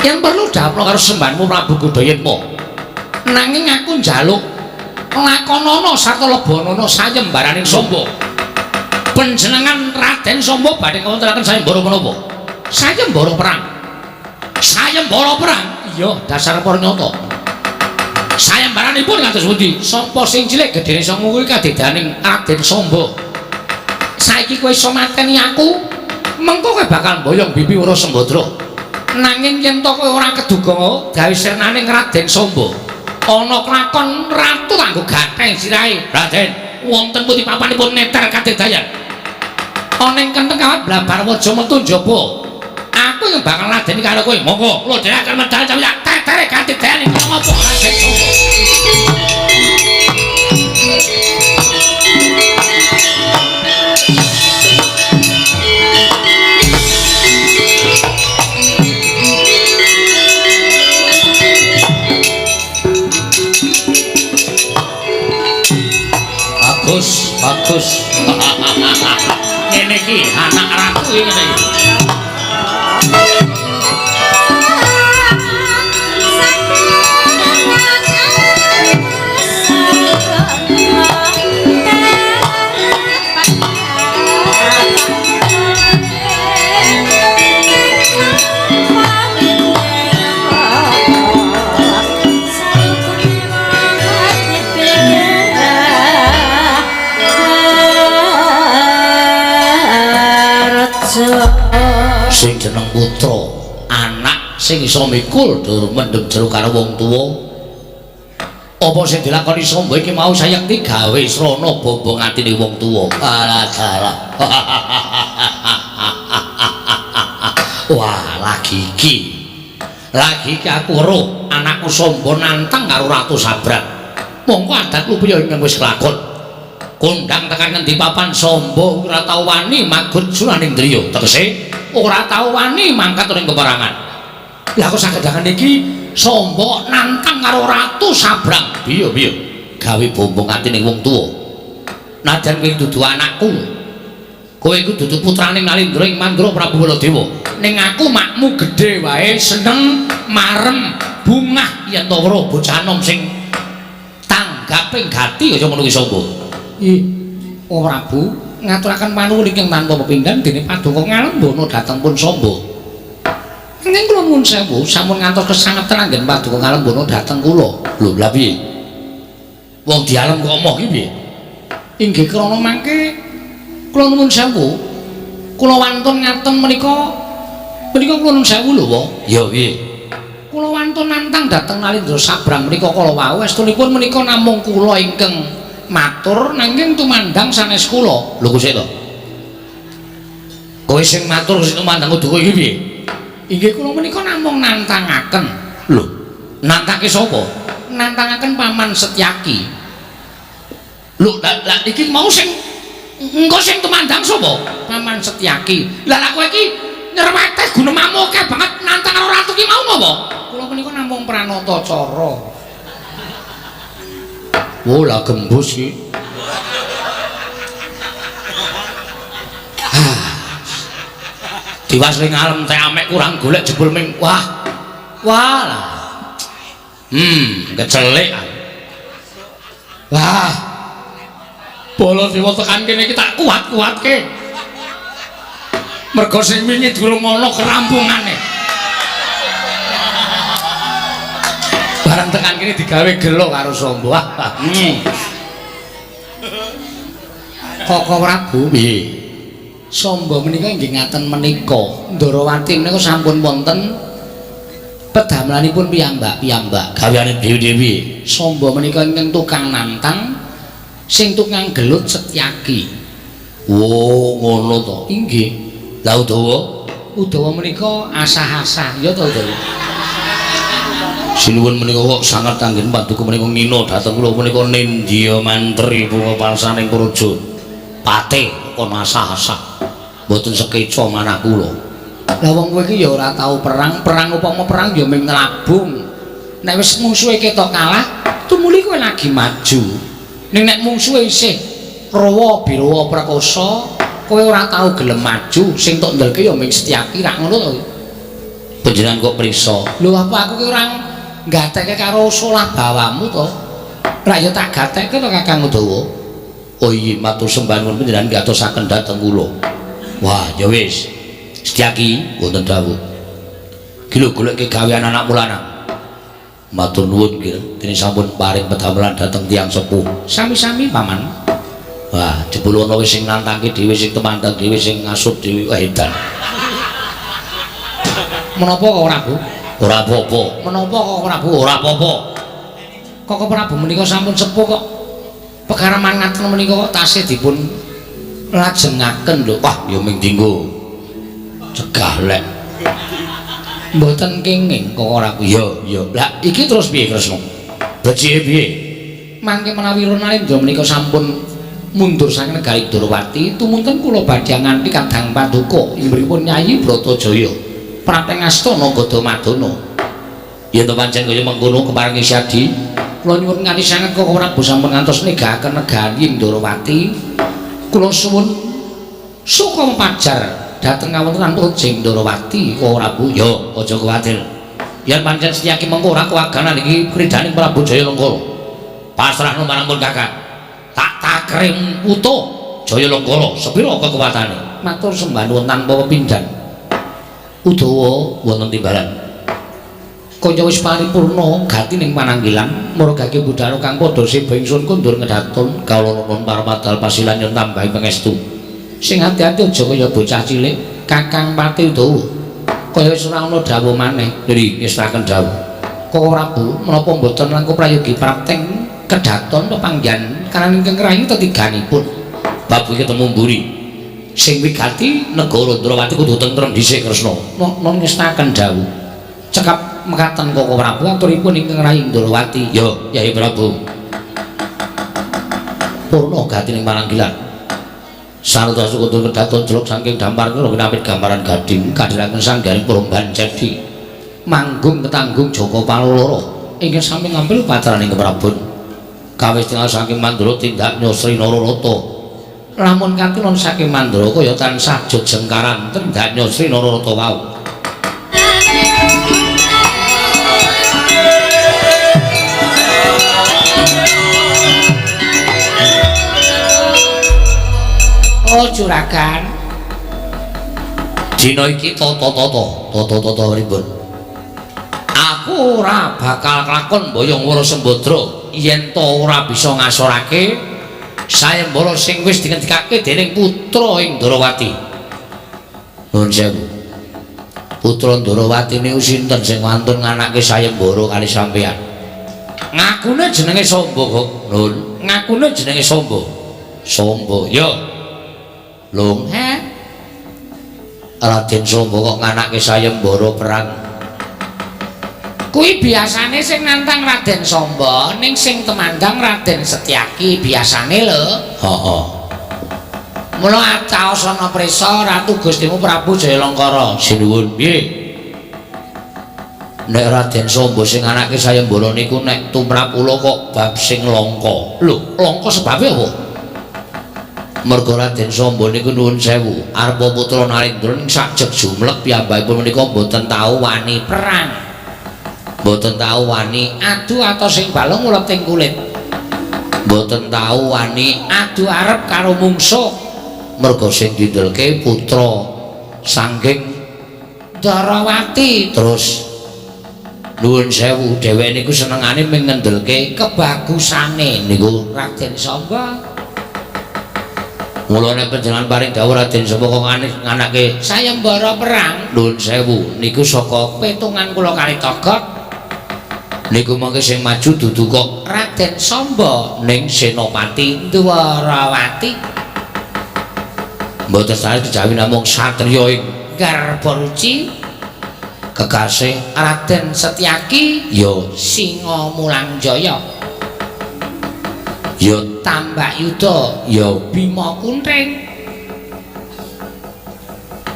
Speaker 1: Yen perlu daplo karo sembanmu Prabu Gudayatma. Nanging aku njaluk lakonana sarta lebonana sayembaraning Samba. Panjenengan Raden Samba badhe ngawontenaken sayembara menapa? Sayembara perang. Sayembara perang? Iya, dasar pernyata. Sayembaranipun kados pundi? Sapa sing cilik gedene sanga kuwi kadedaning Raden Samba. Saiki kowe iso mateni aku, mengko kowe bakal mboyong Bibi Wara Sembadra. Nanging yen to kowe ora keduga gawe sirnaning Raden Samba, ana klakon ratu kanggo gatheng sirahe. Raden, wonten pundi papanipun neter kadedayan? Ana ing kenteng kawat blabar waja metu njaba. Aku yang bakal ladeni karo kowe. Monggo, kula dherekaken medal cawiyak tetere kadedayan iki ngopo Raden Samba. Bagus, bagus. Ngene iki anak ratu iki ngene iki. Sing jeneng putra, anak sing iso mikul dur mendem jero karo wong tuwa. Apa sing dilakoni Samba iki mau sayekti gawe srana bombong atine wong tuwa. Alah dalah. Wah, lagi iki. Lagi iki aku weruh anakku Samba nantang karo Ratu Sabrang. Mongko adat lupiya ingkang wis kelakon. Kondang tekan ngendi papan Samba ora tau wani magut suraning driya. Tegese ora tau wani mangkat ning peperangan. Lah kok sagedangan iki Samba nantang karo Ratu Sabrang. Piye-piye gawe bombong atine wong tuwa. Najan kowe dudu anakku. Kowe iku dudu putrane Nalindra ing Mandra Prabu Baladewa. Ning aku makmu gedhe wae seneng marem bungah yen to weruh bocah nom sing tanggaping gati kaya ngono kuwi Samba. Ih, oh Prabu ngaturaken panuwun ingkang tanpa pepindhan dene paduka ngalembana dhateng pun Samba. Nanging kula nuwun sewu sampun ngantos kesangetan anggen paduka ngalembana dhateng kula. Lho, lha piye? Wong dialem kok emoh iki piye? Inggih krana mangke kula nuwun sewu. Kula wantun ngaten menika menika kula nuwun sewu lho, Wa. Ya piye? Kula wantun nantang dhateng Nalindra Sabrang menika kala wau estunipun menika namung kula ingkang matur nanging tumandang sanes kula. Lho kok sik to? Kowe sing matur sing tumandang kudu kowe iki piye? Inggih kula menika namung nantangaken. Lho, nantangke sapa? Nantangaken Paman Setyaki. Lho, lah iki mau sing engko sing tumandang sapa? Paman Setyaki. Lah lah kowe iki nyerweteh gunemamu akeh banget nantang karo ratu ki mau napa? Kula menika namung pranata cara. Oh lah gembus iki. Diwas ning alem teh amek kurang golek jebul ming wah. Wah lah. Kecelik. Lah. Baladewa tekan kene iki tak kuat-kuatke. Mergo sing wingi durung ana kerampungane. Barang tekan kene digawe gelo karo Samba. Koko Prabu, piye? Samba menika inggih ngaten menika. Ndarawati menika sampun wonten pedamelanipun piyambak-piyambak. Gaweane dewi-dewi. Samba menika ingkang tukang nantang, sing tukang gelut Setyaki. Wo, ngono to. Inggih. Lah Udawa? Udawa menika asah-asah, ya to Udawa. Sinuwun menika kok sanget anggen paduka menika ngina dhateng kula menika nindya mantri punga parsaning praja. Pate kon asah-asah. Mboten sekeca manah kula. Lah wong kowe iki ya ora tau perang, perang upama perang ya mung nglabung. Nek wis mungsuhe ketok kalah, tumuli kowe lagi maju. Ning nek mungsuhe isih rawa birawa prakosa, kowe ora tau gelem maju, sing tok ndelke ya mung Setyaki rak ngono to. Panjenengan kok prisa? Lho apa aku ki ora gatekke karo solah bawamu to? Rak ya tak gatekke to Kakang Udawa. Oh iya, matur sembah nuwun panjenengan gatosaken dhateng kula. Wah, ya wis. Setyaki wonten dawuh. Ki lho goleke gawean anakmu lanang. Matur nuwun nggih, dene sampun paring pedamelan dhateng tiyang sepuh. Sami-sami, Paman. Wah, jebul ana wis sing nantangke dhewe, sing temandang dhewe, sing ngasut dhewe, wah edan. Menapa kok Prabu? Ora apa-apa. Menapa kok Prabu? Ora apa-apa. Kok Prabu menika sampun sepuh kok pekaraman ngaten menika kok tasih dipun lajengaken lho. Wah, ya ming dinggo cegah lek. Mboten kenging kok Prabu. Iya, iya. Lah iki terus piye Kresna? Becike piye? Mangke menawi Ranalendra menika sampun mundur saking negari Ndorowati, tumunten kula badhe nganti kadang paduka imripun Nyai Bratajaya. Prateng astana Gadamadana. Yen to pancen kaya mengkono keparengi Syadi, kula nyuwun nganti sanget kok Prabu sampun ngantos negahaken negari Ndorowati. Kula suwun suka pajar dhateng kawontenan Prajeng Ndorowati kok Prabu. Ya, aja kuwatir. Yen pancen Setyaki mengko ora kuwaganan iki kridaning Prabu Jayalengkara. Pasrahno marang pun Kakang. Tak takrim utuh Jayalengkara sepira kekuatane. Matur sembah nuwun tanpa pepindhan. Udawa wonten timbalan. Kaya wis paripurna gati ning pananggilan murgake budhana kang padha seba ingsun kondur ngedaton kawula nuwun parmadal pasilan yen tambahi pangestu. Sing ati-ati aja kaya bocah cilik Kakang Pati Udawa. Kaya wis ora ana dawuh maneh. Nggih, ngestaken dawuh. Koko Prabu menapa mboten langkung prayogi prapteng kedaton pepanggihan kanan ingkang rayu tetiganipun. Bab iki ketemu mburi. Sing wigati negara Ndrawati kudu tentrem dhisik Kresna. Non ngestaken dawuh. Cekap mekaten Koko Prabu aturipun ingkang rayi Ndrawati. Ya, Yai Prabu. Purna gati ning pananggilan. Sarta sukutur kedaton jeluk saking dampar kula kinapit gambaran gading kadhiraken sanggaring Promban Cedi. Manggung ketanggung Jaka Paloloro ingkang sami ngambil pacaraning Keprabon. Kawis tinggal saking Mandura tindak Nyosri Nararata. Lamun katinon saking Mandura kaya tansah jejengkaran tindak Nyosri Nararata wau. Oh juragan, dina iki tata-tata pripun? Aku ora bakal kelakon boyong Wara Sembadra yen to ora bisa ngasorake sayembara sing wis dingendikake dening putra ing Ndrawati. Nuwun sewu. Putra Ndrawati niku sinten sing wantun nganake sayembara kali sampeyan? Ngakune jenenge Samba kok. Nuwun. Ngakune jenenge Samba. Samba. Ya. Lung, he? Raden Samba kok nganake sayembara perang. Kuwi biasane sing nantang Raden Samba, ning sing temandang Raden Setyaki biasane lho. Heeh. Mula acaosana prisa Ratu Gustimu Prabu Jayalengkara. Sinuwun, piye? Nek Raden Samba sing nganake sayembara niku nek tumrap kula kok bab sing langka. Lho, langka sebabe apa? Merga Raden Samba niku nuwun sewu, arpa putra Narendra ning sajeg jumlek piyambakipun menika mboten tau wani perang. Mboten tau wani adu atos sing balung uleting kulit. Mboten tau wani adu arep karo mungsuh. Merga sing dindelke putra saking Ndarawati. Terus nuwun sewu, dheweke niku senengane mung ngendelke kebagusane niku Raden Samba. Mula nek panjenengan paring dawuh Raden Samba kok nganake sayembara perang, nuwun sewu niku saka petungan kula kali Togok. Niku mangke sing maju dudu kok Raden Samba ning Senopati Dwarawati. Mboten sae kejawi namung satriya ing Garbaruci, kekasih Raden Setyaki ya Singa Mulangjaya, ya Tambak Yuda, ya Bima Kunting.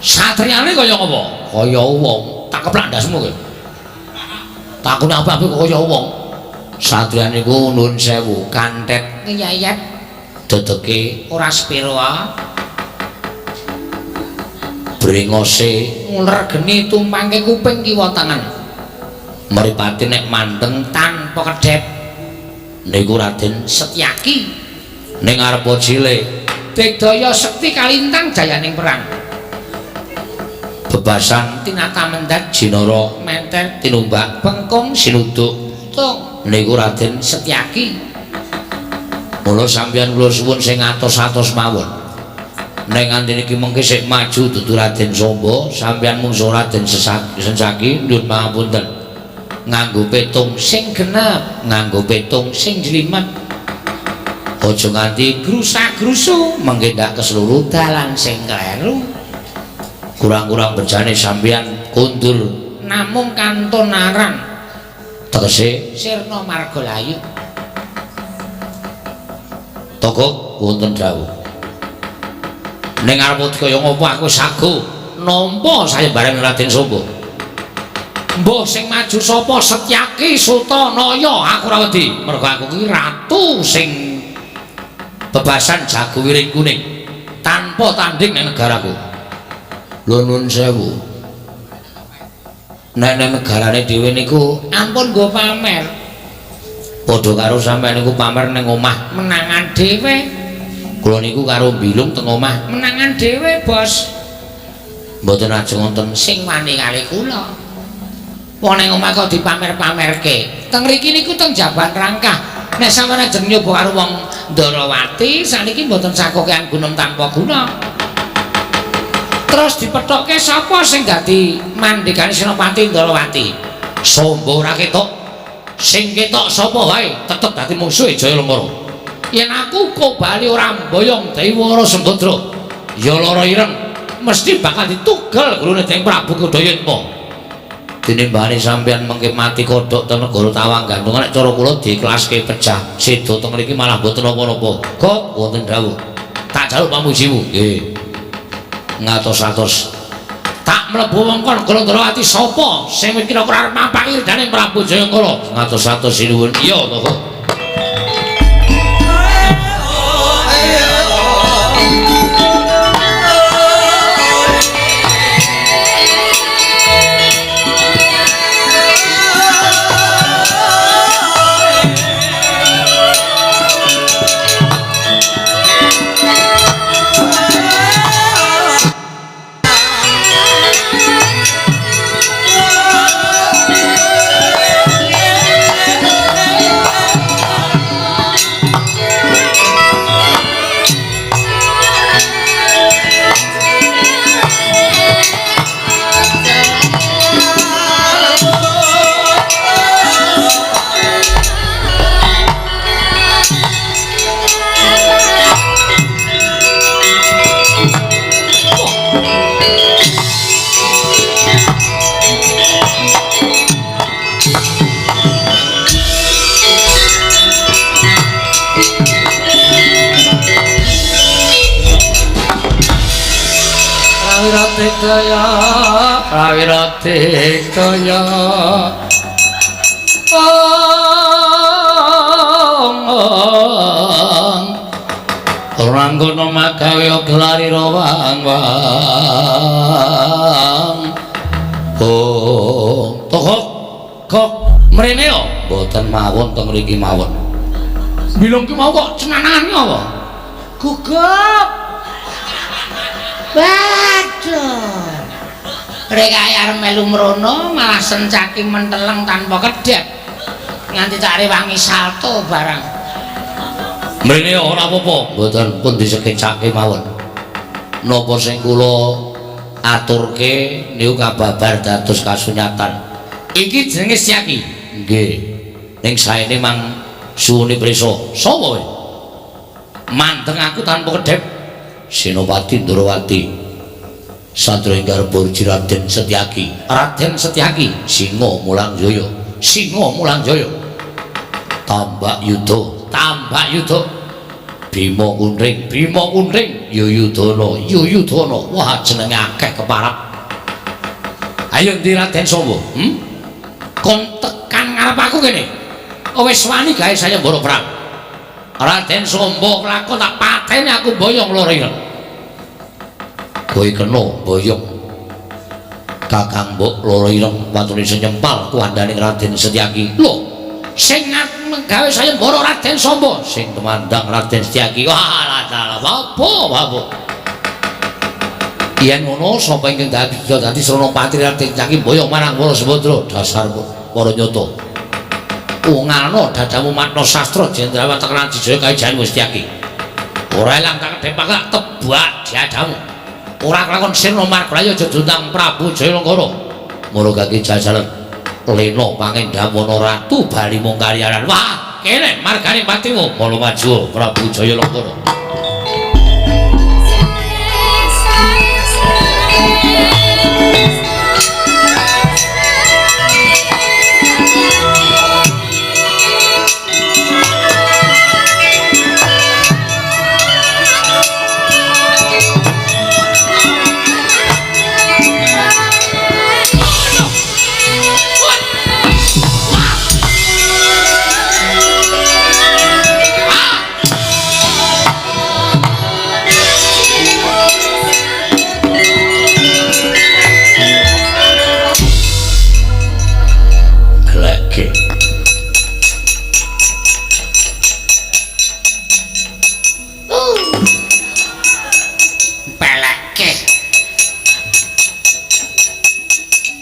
Speaker 1: Satriyane kaya apa? Kaya wong. Tak keplak ndasmu kowe. Takune apa-apa kok kaya wong. Satriyane iku nuwun sewu, kantet ngeyayat, dedeke ora sepiro. Brengose nguler geni tumpangke kuping kiwa tangan. Mripate nek manteng tanpa kedhep niku Raden Setyaki. Ning arepa cilik Digdaya sekti kalintang jayaning perang. Bebasan tinata mendhet jinara menter tinumbak bengkung sinuduk tung niku Raden Setyaki. Mula sampeyan kula suwun sing atos-atos mawon. Nek nganti niki mengke sik maju dudu Raden Samba, sampeyan mungsuh Raden Sencaki nyuwun pangapunten. Nganggo petung sing genep, nganggo petung sing jlimet. Aja nganti grusa-grusu mengke ndak keseluruh dalan sing kleru. Kurang-kurang bejane sampeyan kundur namung kantun aran tegese sirna margalayu. Togok wonten dawuh. Ning arep kaya ngopo aku sago nampa sayembarane Raden Samba. Mbah sing maju sapa Setyaki Sutanaya aku ora wedi mergo aku ki ratu sing bebasan jago wiring kuning tanpa tanding ning negaraku. Lho nuwun sewu. Nek ning negarane dhewe niku ampun nggo pamer. Padha karo sampeyan niku pamer ning omah menangan dhewe. Kula niku karo mbilung teng omah menangan dhewe, Bos. Mboten ajeng wonten sing wani kali kula. Wong ning omah kok dipamer-pamerke. Teng mriki niku teng Jaban Rangkah. Nek sampeyan ajeng nyoba karo wong Ndarawati saniki mboten sakokean gunung tanpa guna. Terus dipethokke sapa sing dadi mandekane Senopati Ndarawati? Samba ora ketok. Sing ketok sapa wae tetep dadi mungsuhe Jayalengkara. Yen aku kok bali ora mboyong Dewara Sembadra, ya lara ireng mesti bakal ditugel gurune dening Prabu Kudayatma. Tinimbane sampeyan mengke mati kodhok teng negara Tawang Gantungan nek cara kula diiklaske pejah seda teng mriki malah mboten napa-napa. Kok wonten dawuh. Tak jaluk pamujimu. Nggih. Ngatos-atos. Tak mlebu wengkon negara Ndrawati sapa sing kira-kira arep mampaki ridane Prabu Jayangkala. Ngatos-atos sinuwun. Iya to kok. Prawira Digdaya Ranggono magawe gelari rawang wang. Oh, tokok kok mrene yo mboten mawon teng mriki mawon. Bilung ki mau kok cenangan apa? Gugup. Waduh. Rek arep melu mrono malah Sencaki menteleng tanpa kedhep. Nganti tak rewangi salto barang. Mrene ora apa-apa, mboten pun disekecake mawon. Napa sing kula aturke niku kababar dados kasunyatan. Iki jenenge Setyaki. Nggih. Ning saene mang suwune prisa. Sapa kowe? Mandeng aku tanpa kedhep. Senopati Ndrawati. Satria ingkang Burji Raden Setyaki. Raden Setyaki, Singa Mulangjaya. Singa Mulangjaya. Tambak Yuda, Tambak Yuda. Bima Kunring, Bima Kunring, Yuyudana, Yuyudana. Wah, jenenge akeh keparap. Ayo ndi Raden Samba? Kon tekan ngarep aku kene. Wis wani gawe sayembara perang. Raden Samba kelakon tak pateni aku boyong loro ireng. Kowe kena boyong. Kakang mbok loro ireng watune iso nyempal kuwandane Raden Setyaki. Lho, sing gawe sayembara Raden Samba, sing tumandang Raden Setyaki. Wah, lah apa apa. Yen ngono sapa ingkang dadi Sranapati Raden Setyaki boyong marang para Sembadra dasar para nyata. Ungalno dadamu Matna Sastra Jenderal Watak Raji Jaya Kawijayan Setyaki. Ora ilang tak kedhepak tak tebak dadamu. Ora kelakon sirna margraya aja diundang Prabu Jayalengkara. Mula kaki jajalan lena pangendhawana ratu bali mung karyaran. Wah, kene margane patimu. Mula maju Prabu Jayalengkara.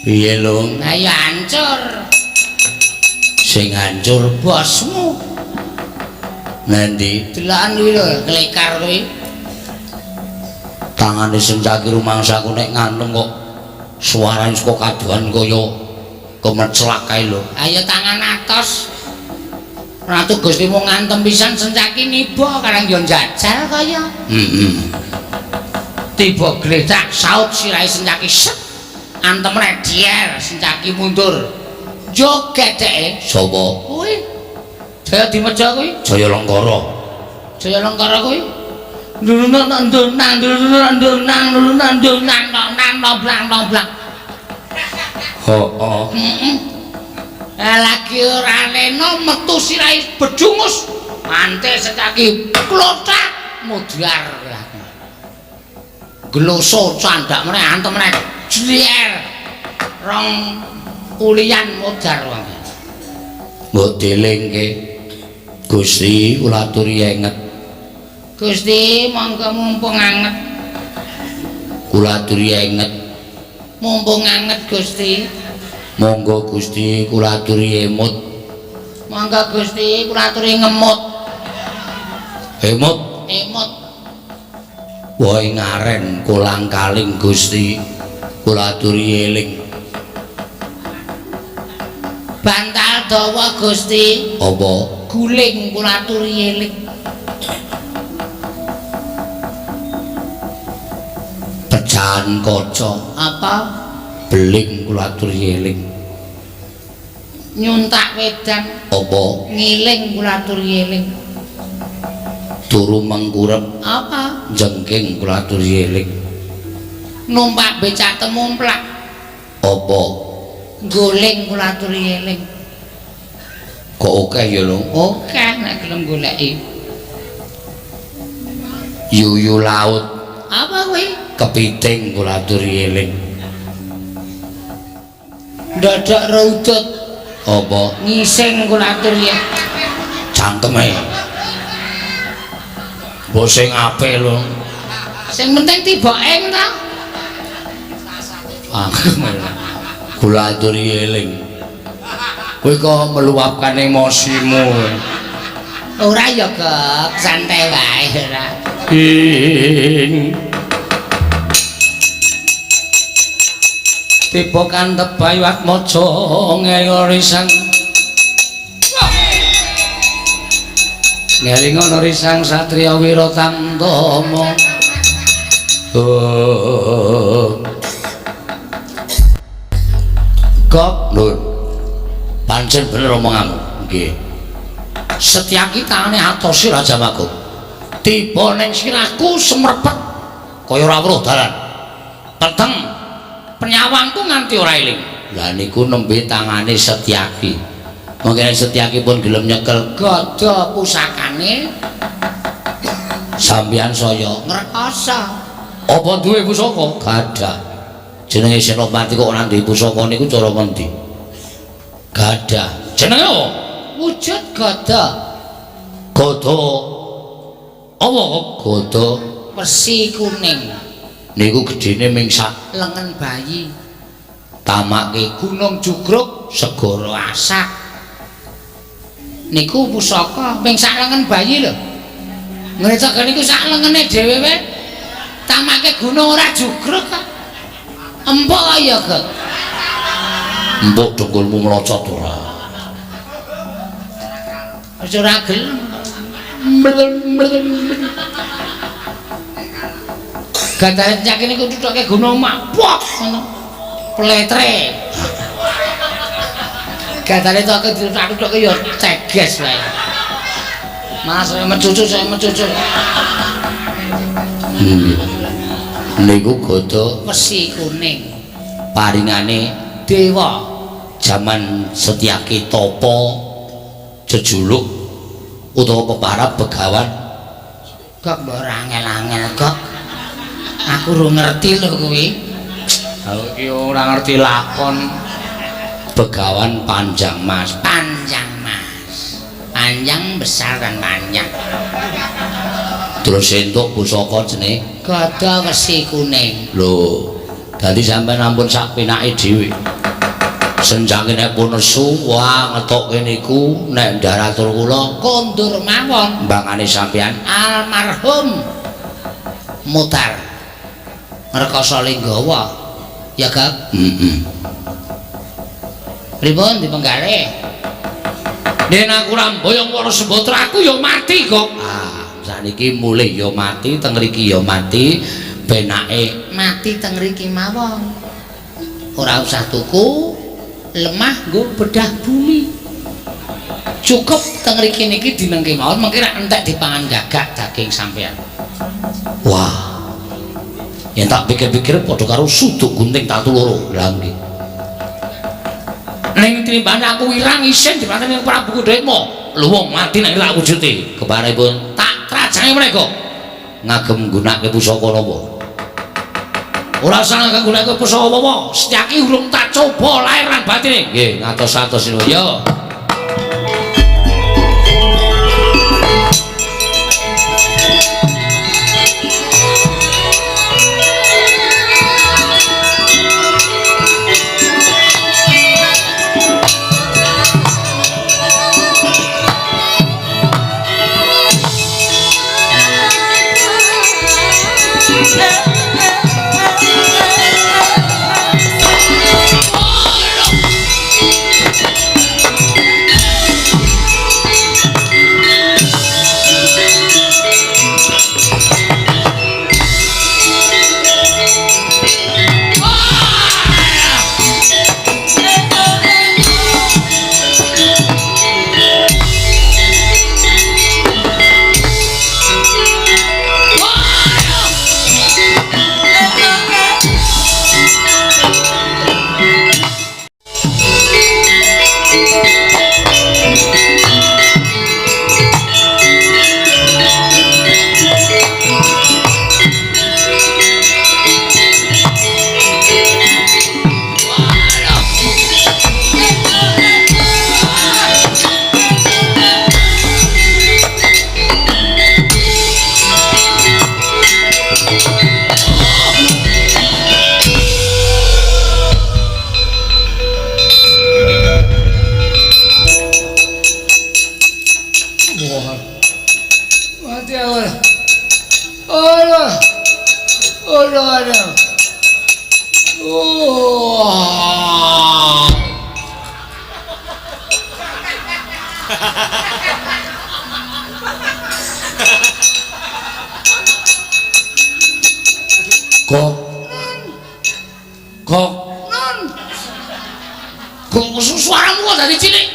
Speaker 1: Piye lho?
Speaker 3: Lah ya hancur.
Speaker 1: Sing hancur
Speaker 3: bosmu.
Speaker 1: Nanti
Speaker 3: delokan kuwi lho, klekar kuwi.
Speaker 1: Tangane Sencaki rumangsaku nek ngantem kok suarane saka kadohan kaya kemeclak kae lho.
Speaker 3: Ayo tangan atos. Ratu Gustimu ngantem pisan Sencaki niba karang yo njajal kaya.
Speaker 1: Heeh.
Speaker 3: Tiba gledak saut sirahe Sencaki set. Antem rek dier Sencaki mundur. Joget dheke.
Speaker 1: Sapa?
Speaker 3: Kuwi. Jaya Dimeja kuwi.
Speaker 1: Jaya Lengkara.
Speaker 3: Jaya Lengkara kuwi. Nang nang nang nang nang nang nang nang.
Speaker 1: Heeh.
Speaker 3: Heeh. Lagi ora lena metu sirahe bedungus. Mante Sencaki klothak mudhar. Gloso candak meneh antem meneh. Jlier. Rong kulian mudhar wong.
Speaker 1: Mbok dilingke Gusti kula aturi enget.
Speaker 3: Gusti monggo mumpung anget.
Speaker 1: Kula aturi enget.
Speaker 3: Mumpung anget Gusti.
Speaker 1: Monggo Gusti kula aturi emut.
Speaker 3: Monggo Gusti kula aturi ngemut.
Speaker 1: Emut.
Speaker 3: Emut.
Speaker 1: Wohe ngaren kolang kaling Gusti kula aturi eling.
Speaker 3: Bantal dawa Gusti.
Speaker 1: Apa?
Speaker 3: Guling kula aturi eling.
Speaker 1: Pecahan kaca.
Speaker 3: Apa?
Speaker 1: Beling kula aturi eling.
Speaker 3: Nyuntak wedang.
Speaker 1: Apa?
Speaker 3: Ngiling kula aturi eling.
Speaker 1: Turu mengkurep.
Speaker 3: Apa?
Speaker 1: Jengking kula aturi eling.
Speaker 3: Numpak becak temumplak.
Speaker 1: Apa?
Speaker 3: Guling kula aturi eling.
Speaker 1: Kok akeh ya lho?
Speaker 3: Akeh nek gelem goleki.
Speaker 1: Yuyu laut.
Speaker 3: Apa kuwi?
Speaker 1: Kepiting kula aturi eling.
Speaker 3: Ndodok rudut.
Speaker 1: Apa?
Speaker 3: Ngising kula aturi.
Speaker 1: Cangkeme. Mbok sing apik lho.
Speaker 3: Sing penting tibake ta.
Speaker 1: Cangkeme. Kula aturi eling. Kowe kok meluapkan emosimu. Ora ya, Gok, santai wae ora.
Speaker 3: Ing tiba kantep Bayu Atmaja ngelinga risang. Ngelinga risang satriya wira tamtama. Oh. Gok, Nun. Pancen bener omonganmu. Nggih. Setyaki tangane atosi Raja Magung. Tiba ning sirahku semrepet kaya ora weruh dalan. Peteng penyawangku nganti ora eling. Lah niku nembe tangane Setyaki. Mungkin Setyaki pun gelem nyekel
Speaker 1: Gada pusakane
Speaker 3: sampeyan saya
Speaker 1: ngrekoso.
Speaker 3: Apa duwe pusaka? Gadah. Jenenge Senopati kok ora duwe pusaka niku cara ngendi? Gadah. Jenenge apa?
Speaker 1: Wujud gada.
Speaker 3: Gada. Apa kok gada?
Speaker 1: Wesi kuning.
Speaker 3: Niku gedene ming sak
Speaker 1: lengen bayi.
Speaker 3: Tamake
Speaker 1: Gunung Jugruk
Speaker 3: segara
Speaker 1: asak. Niku pusaka ming sak lengen bayi lho. Ngrecake niku sak lengene dhewe wae. Tamake gunung ora jugruk kok. Empuk ya, Gok.
Speaker 3: Empuk dengkulmu mlocot ora.
Speaker 1: Wis ora gelem. Gadahe nyake niku tuthuke gunung mabok ngono. Pletre. Gadane toke dituthuk-tuthuke ya ceges wae. Mas saya mencucu, saya mencucu.
Speaker 3: Niku gada
Speaker 1: wesi kuning
Speaker 3: paringane
Speaker 1: dewa
Speaker 3: jaman Setyaki tapa jejuluk utawa peparab begawan.
Speaker 1: Kok mbok ora angel-angel kok. Aku ora ngerti lho kuwi.
Speaker 3: Aku iki ora ngerti lakon. Begawan Panjang Mas.
Speaker 1: Panjang Mas. Panjang besar dan panjang.
Speaker 3: Terus entuk pusaka jenenge
Speaker 1: gada wesi kuning.
Speaker 3: Lho, dadi sampean ampun sak penake dhewe. Senjange nek pun nesu, wah ngetokke niku nek ndaratur kula
Speaker 1: kondur mawon.
Speaker 3: Mbangane sampean
Speaker 1: almarhum Mutar ngrekoso Linggawa. Ya, Gak?
Speaker 3: Heeh.
Speaker 1: Pripun dipenggalih?
Speaker 3: Yen aku ora mboyong para sembatra aku ya mati kok. Ah, saniki mulih ya mati, teng mriki ya mati, penake
Speaker 1: mati teng mriki mawon. Ora usah tuku lemah nggo bedah bumi. Cukup teng mriki niki dinengke mawon mengki rak entek dipangan gagak daging sampean.
Speaker 3: Wah. Yen tak pikir-pikir padha karo suduk gunting tatu loro. Lah nggih. Ning tinimbane aku wirang isin dipateni Prabu Kudhekma. Lho wong mati nek tak wujude. Keparipun tak trajange mereka ngagem nggunakake pusaka napa? Ora usah nggunakake pusaka apa-apa. Setyaki urung tak coba lahir lan batine. Nggih, ngatos-atos niku. Ya. Kok kok
Speaker 1: Non. Kok suaramu kok dadi cilik?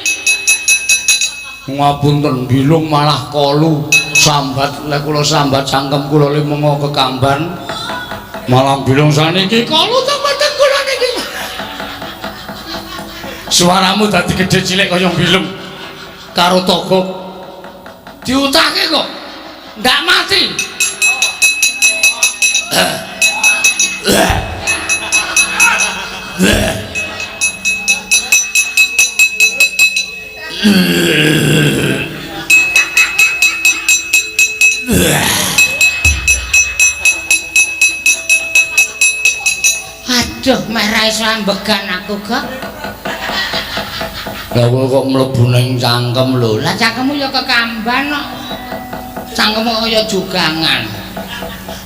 Speaker 3: Ngapunten bilung malah kolu sambat lek kula sambat cangkem kula limenga kekamban malah bilung saniki
Speaker 1: Kolu to mboten kula niki.
Speaker 3: Suaramu dadi gedhe cilik kaya bilung karo togok
Speaker 1: Diutake kok. Ndak mati. Aduh, meh ra iso ambegan aku kok.
Speaker 3: Lah kowe kok mlebu ning cangkem lho.
Speaker 1: Lah cangkemmu ya kekamban kok. Cangkemmu kaya jugangan.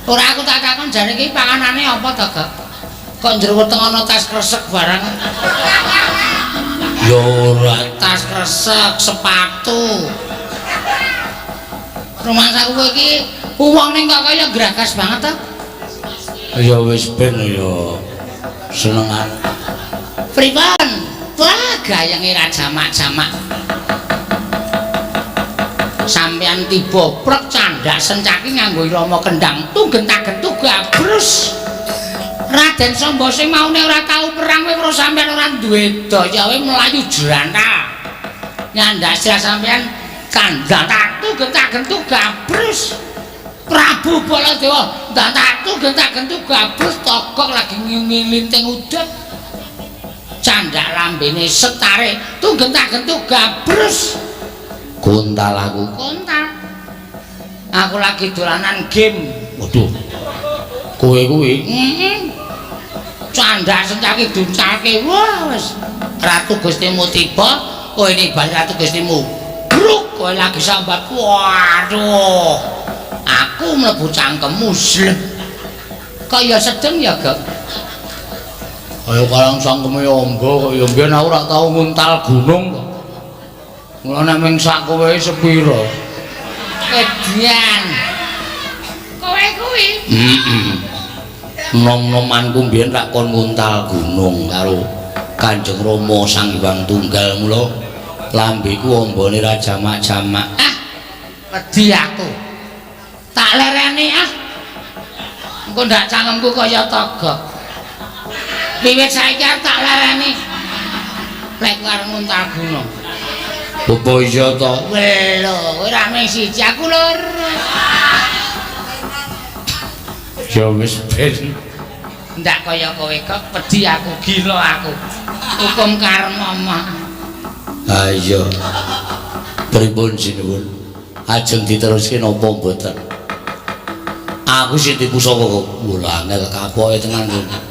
Speaker 1: Ora aku tak takon jare iki panganane apa to, Gok? Kok njero weteng ana tas kresek barang.
Speaker 3: Ya ora
Speaker 1: tas kresek, sepatu. Rumangsaku kowe iki wong ning kok kaya gragas banget to.
Speaker 3: Ya wis ben ya senengan.
Speaker 1: Pripun? Wah, gayenge ra jamak-jamak. Sampeyan tiba prek candhak sencaki nganggo irama kendang tunggen-tagentuh gabrus. Raden Samba sing maune ora tau perang kowe weruh sampeyan ora duwe daya kowe mlayu jrantal. Nyandak sirah sampeyan kandhang tunggen-tagentuh gabrus. Prabu Baladewa ndak tunggen-tagentuh gabrus togok lagi ngilinting udut. Candhak lambene setare tunggen-tagentuh gabrus.
Speaker 3: Kontal aku.
Speaker 1: Kontal. Aku lagi dolanan game.
Speaker 3: Waduh. Kowe kuwi.
Speaker 1: Heeh. Candhak sencaki duncalke. Wah wis. Ratu Gustimu tiba, kowe nimbali Ratu Gustimu. Bruk, kowe lagi sambat. Waduh. Aku mlebu cangkemmu slep. Kaya sedeng ya, Gok.
Speaker 3: Kaya karang cangkeme amba kok ya mbiyen aku ora tau nguntal gunung kok. Mula nek ming sak kowe sepira?
Speaker 1: Edian. Kowe kuwi.
Speaker 3: Heeh. Nom-nomanku mbiyen rak kon nguntal gunung karo Kanjeng Rama Sang Hyang Tunggal mula lambeku ambane ra jamak-jamak.
Speaker 1: Ah. Wedi aku. Tak lereni ah. Engko ndak cangkemku kaya togok. Wiwit saiki arep tak lereni. Lek arep nguntal gunung.
Speaker 3: Apa iya to?
Speaker 1: Lho, kowe ora mung siji, aku loro.
Speaker 3: Ya wis ben.
Speaker 1: Ndak kaya kowe kok, wedi aku, gila aku. Hukum karma mah.
Speaker 3: Ha iya. Pripun sinuwun? Ajeng diteruske napa mboten? Aku sing dipusaka kok. Wah, angel kapoke tenan kowe.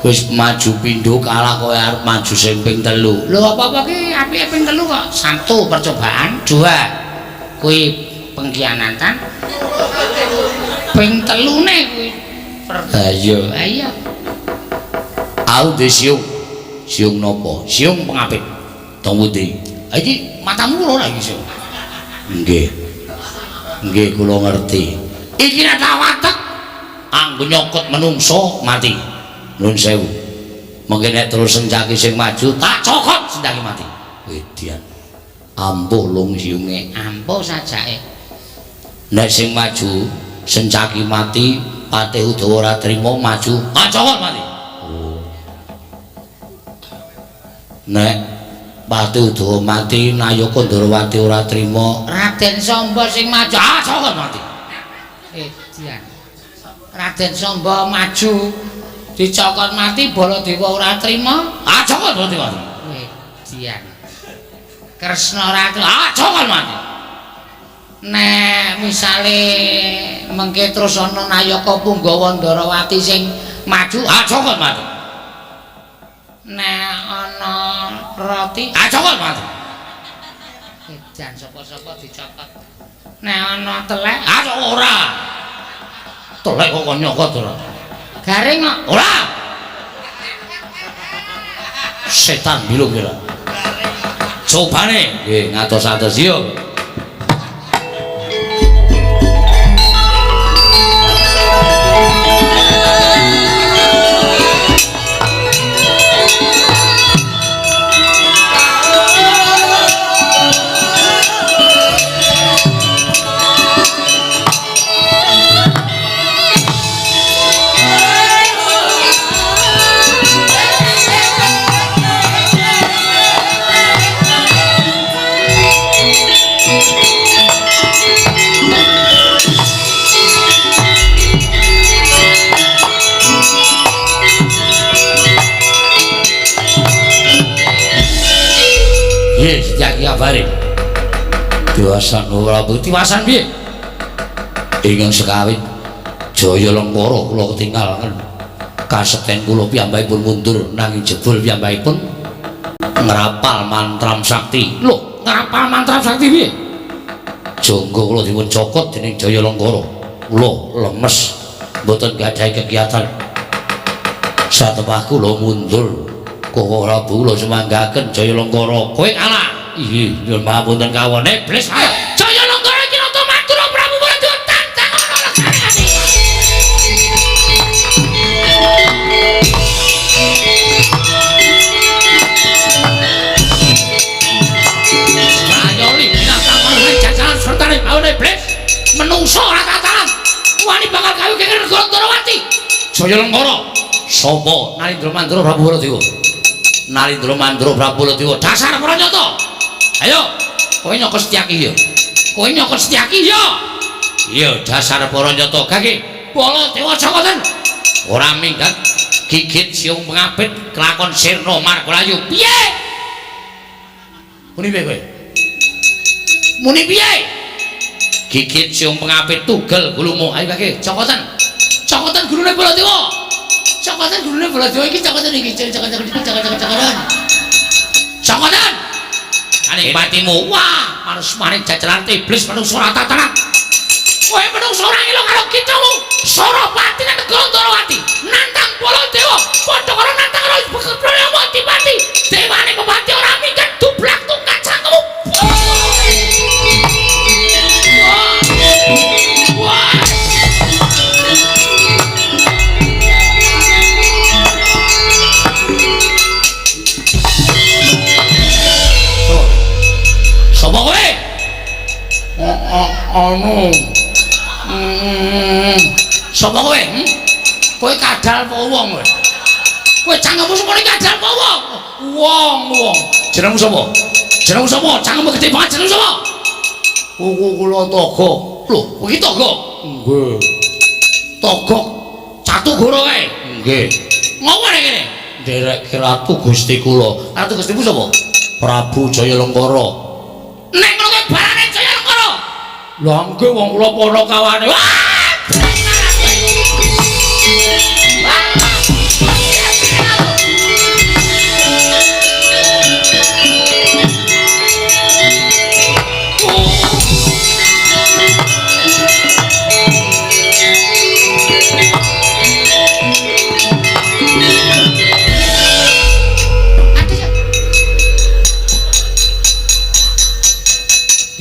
Speaker 3: Wis maju pindho kalah kowe arep maju sing ping 3.
Speaker 1: Lho apa-apa ki apike ping 3 kok. 1 percobaan, 2 kuwi pengkhianatan. Ping 3-ne kuwi.
Speaker 3: Ha iya.
Speaker 1: Ha iya.
Speaker 3: Aku ndek siung. Siung napa? Siung pengapit. Tong pundi? Ha iki matamu ora iki siung. Nggih. Nggih kula ngerti. Iki nek tak watek anggo nyokot menungso mati. Nuwun sewu. Mengke nek terus sencaki sing maju tak cokot sencaki mati. Wedian. Ampuh lung siunge,
Speaker 1: ampuh sajake.
Speaker 3: Nek sing maju sencaki mati, Patih Udawa ora trima maju, tak cokot mati. Oh. Nek Patih Udawa mati, Nayaka Ndrawati ora trima,
Speaker 1: Raden Samba sing maju,
Speaker 3: ah cokot mati.
Speaker 1: Edian. Raden Samba maju dicokot mati, Baladewa ora trima,
Speaker 3: ah cokot mati.
Speaker 1: Edian. Kresna ora trima,
Speaker 3: ah cokot mati.
Speaker 1: Nek misale mengke terus ana Nayaka Punggawa Ndarawati sing maju,
Speaker 3: ah cokot mati.
Speaker 1: Nek ana roti,
Speaker 3: ah cokot mati.
Speaker 1: Edan sapa-sapa dicokot. Nek ana telek,
Speaker 3: ah ora. Telek kok kon nyokot ora.
Speaker 1: Garing kok
Speaker 3: ora. Setan bilung kira. Cobane nggih ngatos-atos yo. Kabare diwasan ora tiwasan piye ingkang sekawit Jaya Lengkara kula ketingal kasekten kula piyambakipun mundur nanging jebul piyambakipun ngrapal mantram sakti. Lho, ngrapal mantram sakti piye? Jangga kula dipun cokot dening Jaya Lengkara. Kula lemes mboten gadhahi kegiatan. Satepah kula mundur Koko Prabu kula sumanggaken Jaya Lengkara. Kowe kalah. Iya, nyuwun pangapunten kawon iblis. Ayo, Jaya Lengkara iki rata Madura Prabu Baladewa tantang ana legane. Ayo li binatang manusia jajaran sertane bawon iblis. Menungso ora tataran. Wani bakal kayu geger negara Ndorowati. Jaya Lengkara. Sapa Narendra Mandra Prabu Baladewa? Narendra Mandra Prabu Baladewa dasar pranyata. Ayo, kowe nyokot Setyaki ya. Kowe nyokot Setyaki ya. Iya, dasar pranyata gage. Baladewa cokoten. Ora minggat gigit siung pengabit kelakon sirna margalayu. Piye? Muni piye kowe? Muni piye? Gigit siung pengabit tugel gulumu. Ayo gage, cokoten. Cokoten gulune Baladewa. Cokoten gulune Baladewa iki cokoten iki cokoten cokoten cokoten. Cokoten. Aning patimu. Wah, manus maring jajaran iblis manungsa ora tataran. Kowe manungsa ora ngelok karo kicamu. Surapati nang negara Ndorowati nantang Baladewa padha karo nantang karo Prayamati-pati. Dewane pepati ora minggat dublak tungkat cangkemmu. Wah. Sapa kowe? Anu. Sapa kowe? Kowe kadal apa wong kowe? Kowe cangkemmu sepone kadal apa wong? Wong, wong. Jenengmu sapa? Jenengmu sapa? Cangkemmu gedhe banget jenengmu sapa? Kula Togok. Lho, kowe iki Togok? Nggih. Togok Catugoro kae? Nggih. Ngopo nek kene? Ndereke Ratu Gusti kula. Ratu Gustimu sapa? Prabu Jaya Lengkara. Nek ngono kowe barane Jaya Lengkara. Lha nggih wong kula panakawane. Wah!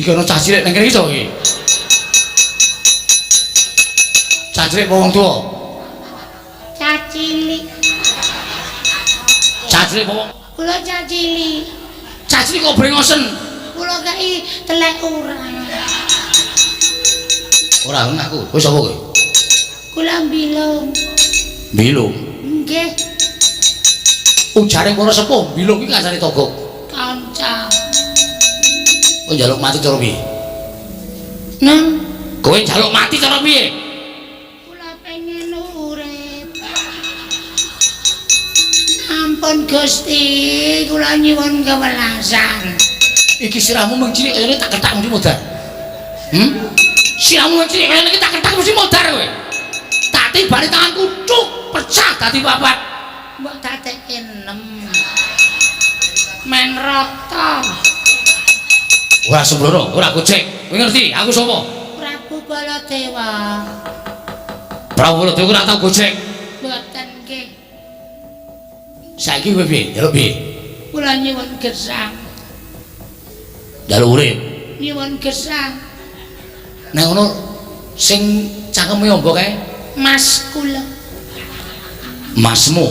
Speaker 3: Iki ana cah cilik nang kene iki sapa iki? Cah cilik apa wong tuwa?
Speaker 1: Cah cilik.
Speaker 3: Cah cilik apa wong?
Speaker 1: Kula cah cilik.
Speaker 3: Cah cilik kok brengosen?
Speaker 1: Kula kei telek urang.
Speaker 3: Ora aku. Kowe sapa kowe?
Speaker 1: Kula Bilung.
Speaker 3: Bilung?
Speaker 1: Nggih.
Speaker 3: Ujare para sepuh Bilung iki kasare Togok.
Speaker 1: Kanca.
Speaker 3: Kowe njaluk mati cara piye?
Speaker 1: Nang
Speaker 3: kowe njaluk mati cara piye?
Speaker 1: Kula pengen urip. Ampun Gusti, kula nyuwun kewelasan.
Speaker 3: Iki sirahmu mung cilik kayane tak kethak mesti modar. Sirahmu mung cilik kayane tak kethak mesti modar kowe. Tak tibane tanganku cuk pecah dadi papat.
Speaker 1: Mbok dadekke 6. Men rata.
Speaker 3: Ora sembrono, ora gojek. Kowe ngerti aku sapa?
Speaker 1: Prabu Baladewa.
Speaker 3: Prabu Baladewa ora tau gojek.
Speaker 1: Mboten nggih.
Speaker 3: Saiki kowe piye? Njaluk piye?
Speaker 1: Kula nyuwun gesang.
Speaker 3: Njaluk urip.
Speaker 1: Nyuwun gesang.
Speaker 3: Nek ngono sing cangkeme amba kae
Speaker 1: Mas kula.
Speaker 3: Masmu.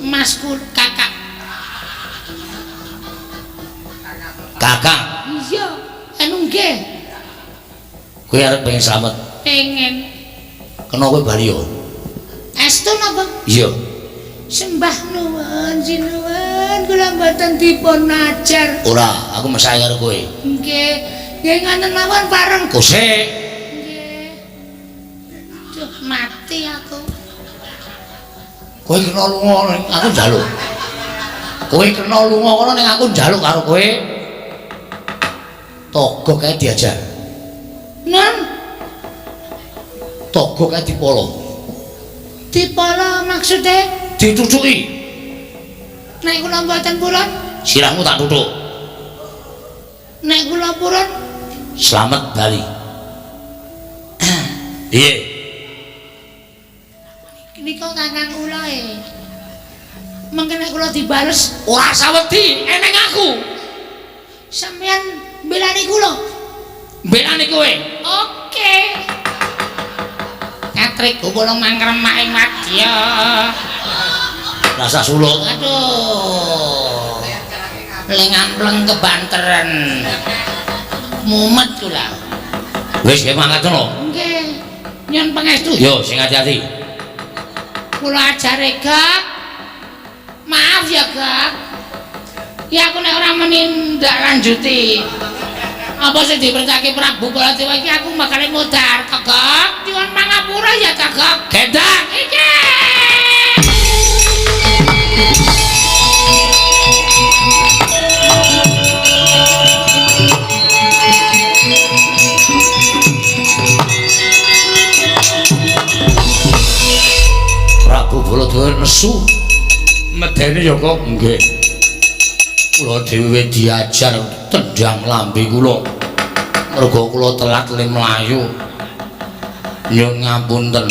Speaker 1: Mas kula kakak.
Speaker 3: Kakak.
Speaker 1: Iya, anu nggih.
Speaker 3: Kowe arep pengen slamet.
Speaker 1: Pengen.
Speaker 3: Kena kowe bali yo.
Speaker 1: Estu napa?
Speaker 3: Iya.
Speaker 1: Sembah nuwun sinuwun kula mboten dipun ajar.
Speaker 3: Ora, aku mesake karo kowe.
Speaker 1: Nggih. Nggih ngoten mawon bareng.
Speaker 3: Kosek.
Speaker 1: Nggih. Duh, mati aku.
Speaker 3: Kowe kena lunga ning aku njaluk. Kowe kena lunga kono ning aku njaluk karo kowe. Togo kae diajar.
Speaker 1: Nem.
Speaker 3: Togo kae dipolo.
Speaker 1: Dipolo maksude?
Speaker 3: Ditutuki.
Speaker 1: Nek kula mboten purun,
Speaker 3: sirahmu tak tutuk.
Speaker 1: Nek kula purun,
Speaker 3: slamet bali. Piye?
Speaker 1: Nika kakang kula e. Mengke nek kula dibales
Speaker 3: ora sawedi, eneng aku.
Speaker 1: Sampeyan mbelani kula.
Speaker 3: Mbelani kowe.
Speaker 1: Oke. Katrik kula mangremak ing wadya.
Speaker 3: Rasa suluk.
Speaker 1: Aduh. Lengampleng kebanteren. Mumet kula.
Speaker 3: Wis ge mangkat ngono.
Speaker 1: Nggih. Nyun pangestu.
Speaker 3: Yo sing ati-ati.
Speaker 1: Kula ajare Gak. Maaf ya Gak. Ya aku nek ora menindaklanjuti. Apa sing dipercayake Prabu Baladewa iki aku bakal modar kok Gak. Nyuwun pangapura ya Gak.
Speaker 3: Gendang
Speaker 1: iki.
Speaker 3: Prabu Baladewa nesu medeni ya kok nggih. Kula dhewe diajar tendang lambe kula. Mergo kula telat le mlayu. Nyuwun ngapunten.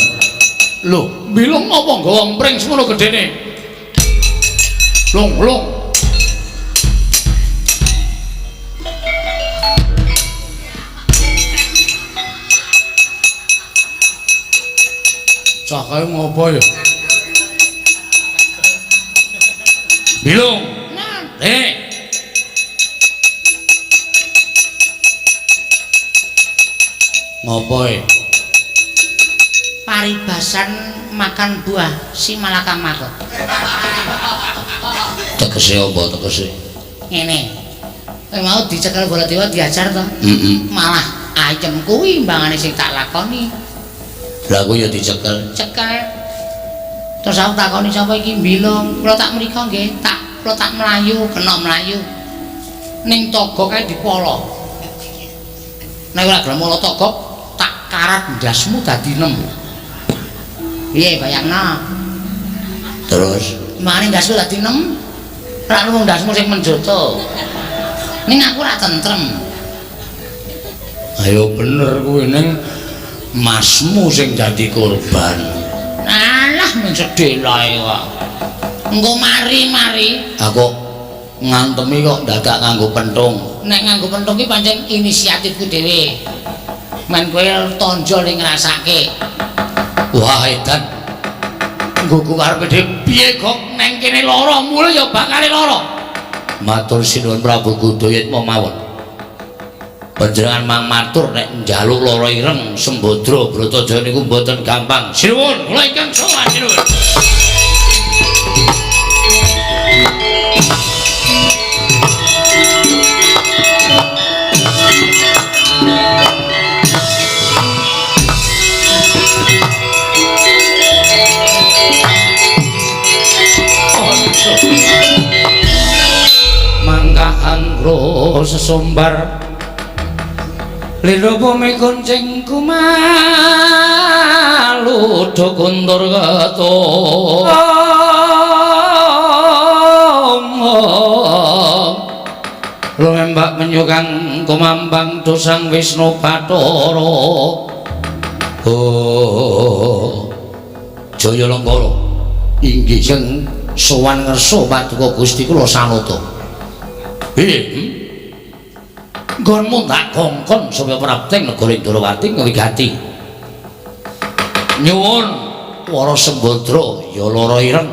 Speaker 3: Lho, bilung apa nggawa pring semono gedene? Lung, lung. Cah kae ngopo ya? Bilung. Nah. Ngopo e?
Speaker 1: Paribasan makan buah si malakama kok.
Speaker 3: Tegese apa tegese?
Speaker 1: Ngene. Kowe mau dicekel Baladewa diajar to?
Speaker 3: Heeh.
Speaker 1: Malah ayem kuwi mbangane sing tak lakoni.
Speaker 3: Lah kuwi ya dicekel.
Speaker 1: Cekel. Terus aku takoni sapa iki Bilung, kula tak mriko nggih, tak kula tak mlayu, kena mlayu.
Speaker 3: Ning togo kae dipolo. Nek ora gelem molo togo, tak karat ndasmu dadi 6.
Speaker 1: Piye bayangno?
Speaker 3: Terus
Speaker 1: mangane ndasku dadi 6. Ora wong ndasmu sing menjoto. Ning aku ora tentrem.
Speaker 3: Ayo bener kuwi ning masmu sing dadi korban.
Speaker 1: Alah mung sedhelae kok. Engko mari-mari
Speaker 3: aku ngantemi kok dadak nganggo pentung.
Speaker 1: Nek nganggo pentung ki pancen inisiatifku dhewe. Men kowe tonjol ning ngrasake.
Speaker 3: Wah edan. Nggoku karepe dhewe piye kok neng kene lara mule ya bakale lara. Matur sinuwun Prabu Gudayatma mawon. Panjenengan mang matur nek njaluk lara ireng Sembadra Bratajaya niku mboten gampang. Sinuwun kula ingkang sowan sinuwun. Mangka angro sesumbar lilo bumi kuncing kumalu do kuntur ketum lumembak menyukang kumambang dosang Wisnu Bathara. Oh Jaya Lengkara inggih sing sowan ngersa paduka Gusti kula sanata. Piye? Nggonmu tak kongkon supaya prapting negara Ndrawati ngwigati. Nyuwun Wara Sembadra ya lara ireng.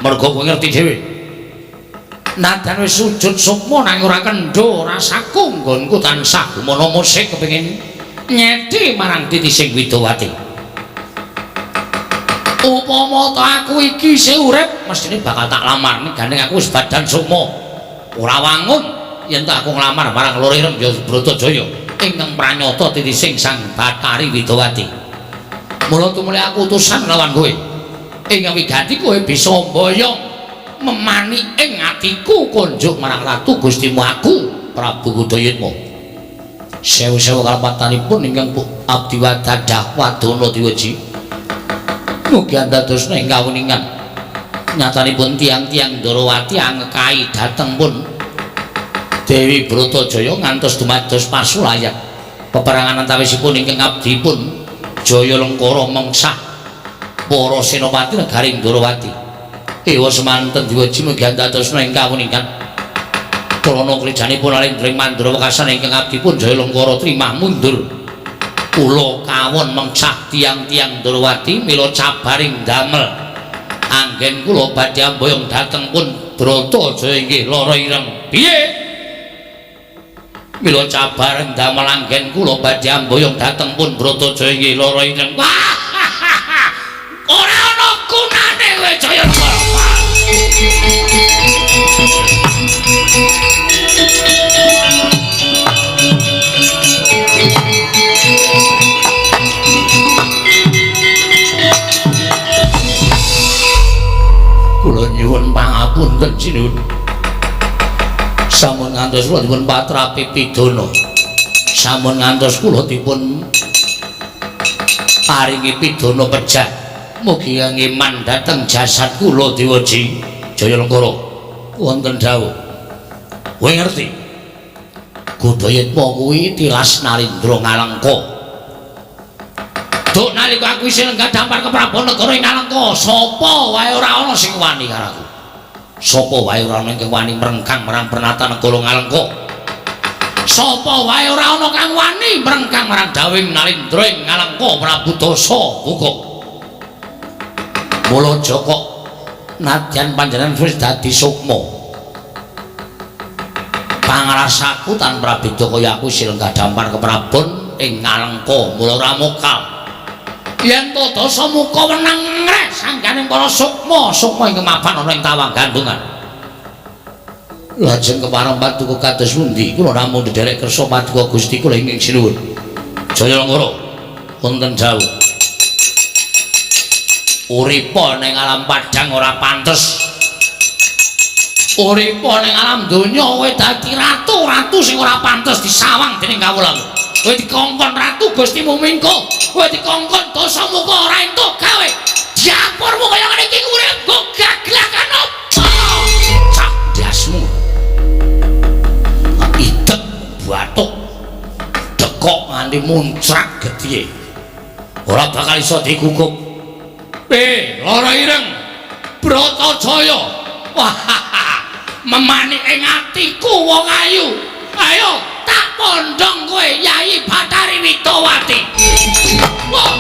Speaker 3: Merga kowe ngerti dhewe. Nadyan wis sujud sukma nanging ora kendho rasaku nggonku tansah gumono musik kepengin nyedhi marang titising Widowati. Upama ta aku iki isih urip mesthine bakal tak lamar gandeng aku wis badan sukma. Ora wangun yen tak aku nglamar marang Loro Ireng ya Bratajaya ingkang pranyata titising Sang Bathari Widowati. Mula tumuli aku utusan lawan kowe. Ingkang wigati kowe bisa mboyong memani ing atiku konjuk marang Ratu Gustimu aku Prabu Kudayitma. Sewu-sewu kalepatanipun ingkang abdi wadadah wadana diweji. Mugi andadosna ing kawuningan. Nyatanipun tiyang-tiyang Ndrawati angekai dhateng pun Dewi Bratajaya ngantos dumados pasulayan. Peperangan antawisipun ingkang abdipun Jaya Lengkara mengsah para senopati negari Ndrawati. Ewa semanten diweji mugi andadosna ing kawuningan. Krana krijanipun alendring mandra wekasan ingkang abdipun Jaya Lengkara trimah mundur. Kula kawon mengsah tiyang-tiyang Ndrawati mila cabaring damel. Anggen kula badhe amboyong dhateng pun Bratajaya inggih Lara Ireng. Piye? Mila cabaring damel anggen kula badhe amboyong dhateng pun Bratajaya inggih Lara Ireng. Wah! Ora ana gunane kowe Jaya Lengkara. Kula nyuwun pangapunten sinuwun. Sampun ngantos kula dipun patrapi pidana. Sampun ngantos kula dipun paringi pidana pejah. Mugi ngiman dhateng jasad kula diweji Jaya Lengkara. Wonten dawuh. Kowe ngerti? Kudayitma kuwi tilas Narendra Ngalengka. Duk nalika aku isih lenggah dampar ke Prabu Negara ing Ngalengka, sapa wae ora ana sing wani karo aku. Sapa wae ora ana ingkang wani mrengkang marang pernatan negara Ngalengka. Sapa wae ora ana kang wani mrengkang marang dawuhing Narendra ing Ngalengka Prabu Dasa Buka. Mula aja kok nadyan panjenengan wis dadi sukma. Pangrasaku tan prabeda kaya aku isih lenggah dampar keprabon ing Ngalengka, mula ora mokal. Yen to dasa muka wenang ngreh sangganing para sukma, sukma ingkang mapan ana ing tawang gandungan. Lajeng kepareng paduka kados pundi? Kula namung ndherek kersa paduka Gusti kula ingkang sinuwun. Jaya Lengkara wonten dawuh. Uripa ning alam padhang ora pantes. Uripa ning alam donya kowe dadi ratu, ratu sing ora pantes disawang dening kawulamu. Kowe dikongkon ratu Gustimu mingko, kowe dikongkon dasa muka ora entuk gawe. Diapurmu kaya ngene iki urip nggo gaglakan apa? Cak ndasmu. Idek bathuk dekok nganti muncrat gedhe. Ora bakal iso digugup. Lara Ireng Bratajaya. Wah, memani ing atiku wong ayu. Ayo tak pondhong kowe Yayi Bathari Widowati. Wah.